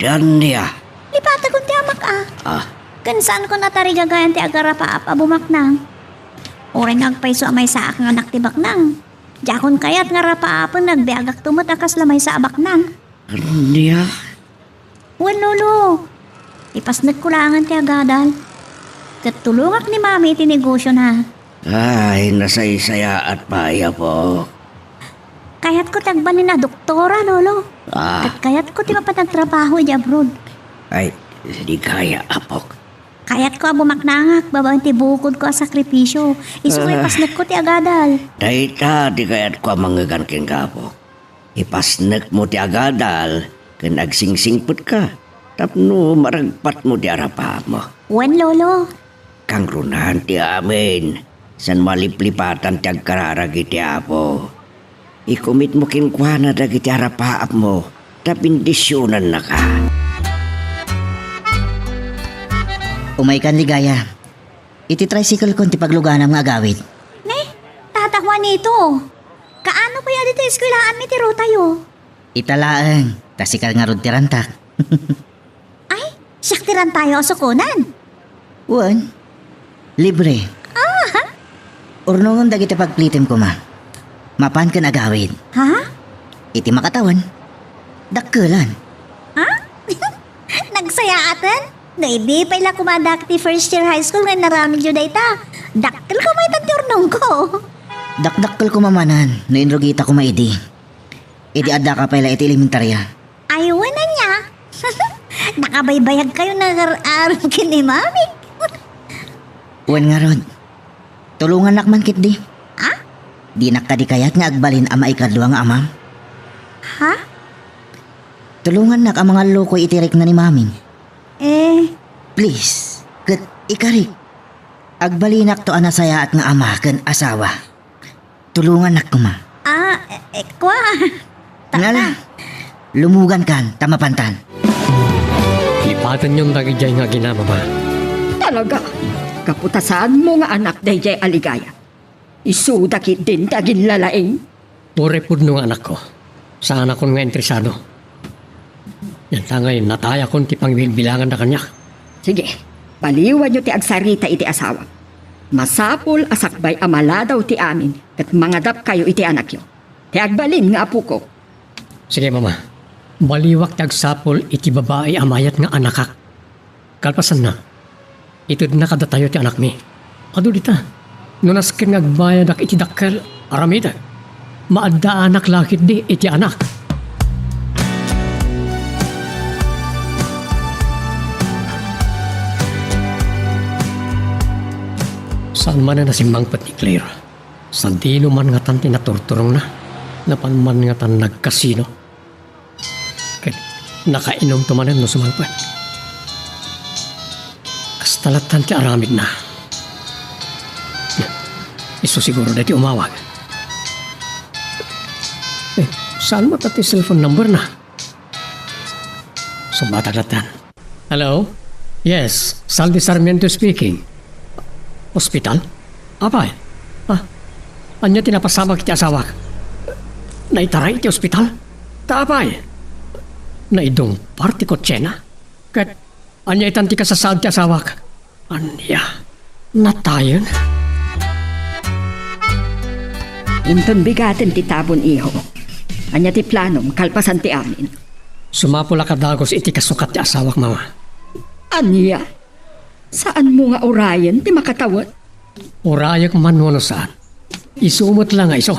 Ti ania? Lipatekon ti amak a. Ah. Ken saankon a tarigagayan ti agarapaap a bumaknang. Uray nga agpayso a maysaak nga anak ti baknang, diakon kayat nga rapaapen nga agbiagakto met a kasla maysa a baknang. Ania? Wen, Lolo. Ipasnekko laengen ti agadal. Ket tulongak ni Mami iti negosiona. Ay, nasaysayaat pay, apok. Kayatko ti agbalin a doktora, Lolo. Ah. Ket kayatko ti mapan agtrabaho idiay abroad. Ay, Ligaya, apok. Kayatko a bumaknangak babaen ti bukodko a sakripisio. Isu nga Ah. ipasnekko ti agadal. Dayta ti kayatko a mangngegan kenka, apok. Ipasnekmo ti agadal ken agsingsingpetka tapno maragpatmo ti arapaapmo. Wen, Lolo. Kangrunan ti amin, saan maliplipatan ti agkararag iti Apo. Ikumitmo kenkuana dagiti arapaapmo, ta bendisionannaka. Umaykan, Ligaya. Iti tricycle-kon ti pagluganam nga agawid. Ne? Tata Juanito, kaano kaya ditoy eskwelaanmi ti rutayo? Ita laeng, ta sika ngarud ti rantak. Ay, siak ti rantayo a sukonan. Wen, libre. Ah! Urnongem dagiti pagplitem koma. Mapan ken agawid. Ha? Iti makatawen, dakkelan. Ha? Nagsayaaten? No idi pay la koma addaak ti first year high school nga inaramidyo dayta, dakkel koma itan ti urnongko. Dakdakkel koma manen no inrugita koma idi. Idi addaka pay la iti elementarya. Ay, wen ania? Nakabaybayagkayo nga agar-aram ken ni Mami. Wen ngarud, tulongannak man ketdi. Ha? Dinak kadi kayat nga agbalin a maikadua nga amam? Ha? Tulongannak a mangallukoy iti rikna ni Mami. Eh? Please, ket ikarik. Agbalinakto a nasayaat nga ama ken asawa. Tulongannak koma. Ah, eh, eh, kua. Ngala, lumugankan, ta mapantan. Lipatenyon dagidiay nga aginana, Mama. Talaga, gapu ta saanmo nga anak daydiay a Ligaya. Isuda ketdin ti aginlalaing. Uray pudno nga anakko. Saanakon nga interesado. Ania ngay, natayakon ti pangibilbilanganda kaniak. Sige, baliwanyo ti agsarita iti asawa. Masapul a sakbay a maladaw ti amin ket mangadapkayo iti anakyo. Ti agbalin nga apoko. Sige, Mama. Baliwak ti agsapul iti babai a mayat nga anakak. Kalpasanna, itedna kadatayo ti anakmi. Adu dita, no nasken nga agbayadak iti dakkel, aramidek. Maaddaanak la ketdi iti anak. Saan manen a simmangpet ni Claire? Sadino man ngatan ti naturturongna? Napan man ngatan nagkasino? Ket nakainumto manen no sumangpet. Kasta lattan ti aramidna. Isu siguro daytoy umawag. Eh, saan met ti cellphone number na? Sumbatak lattan. Hello? Yes, Saldi Sarmiento speaking. Ospital? Apay? Ah, ania ti napasamak iti asawak? Naitaray iti ospital? Ta apay? Naidumpar ti kotsena? Ket ania itan ti kasasaad ti asawak? Ania? Natayen? Inton bigaten ti tabon, iho. Ania ti planom kalpasan ti amin? Sumapul a kadagus iti kasukat ti asawak, Mama. Ania? Saanmo nga urayen ti makatawen? Urayek man wenno saan. Isu met la nga isu.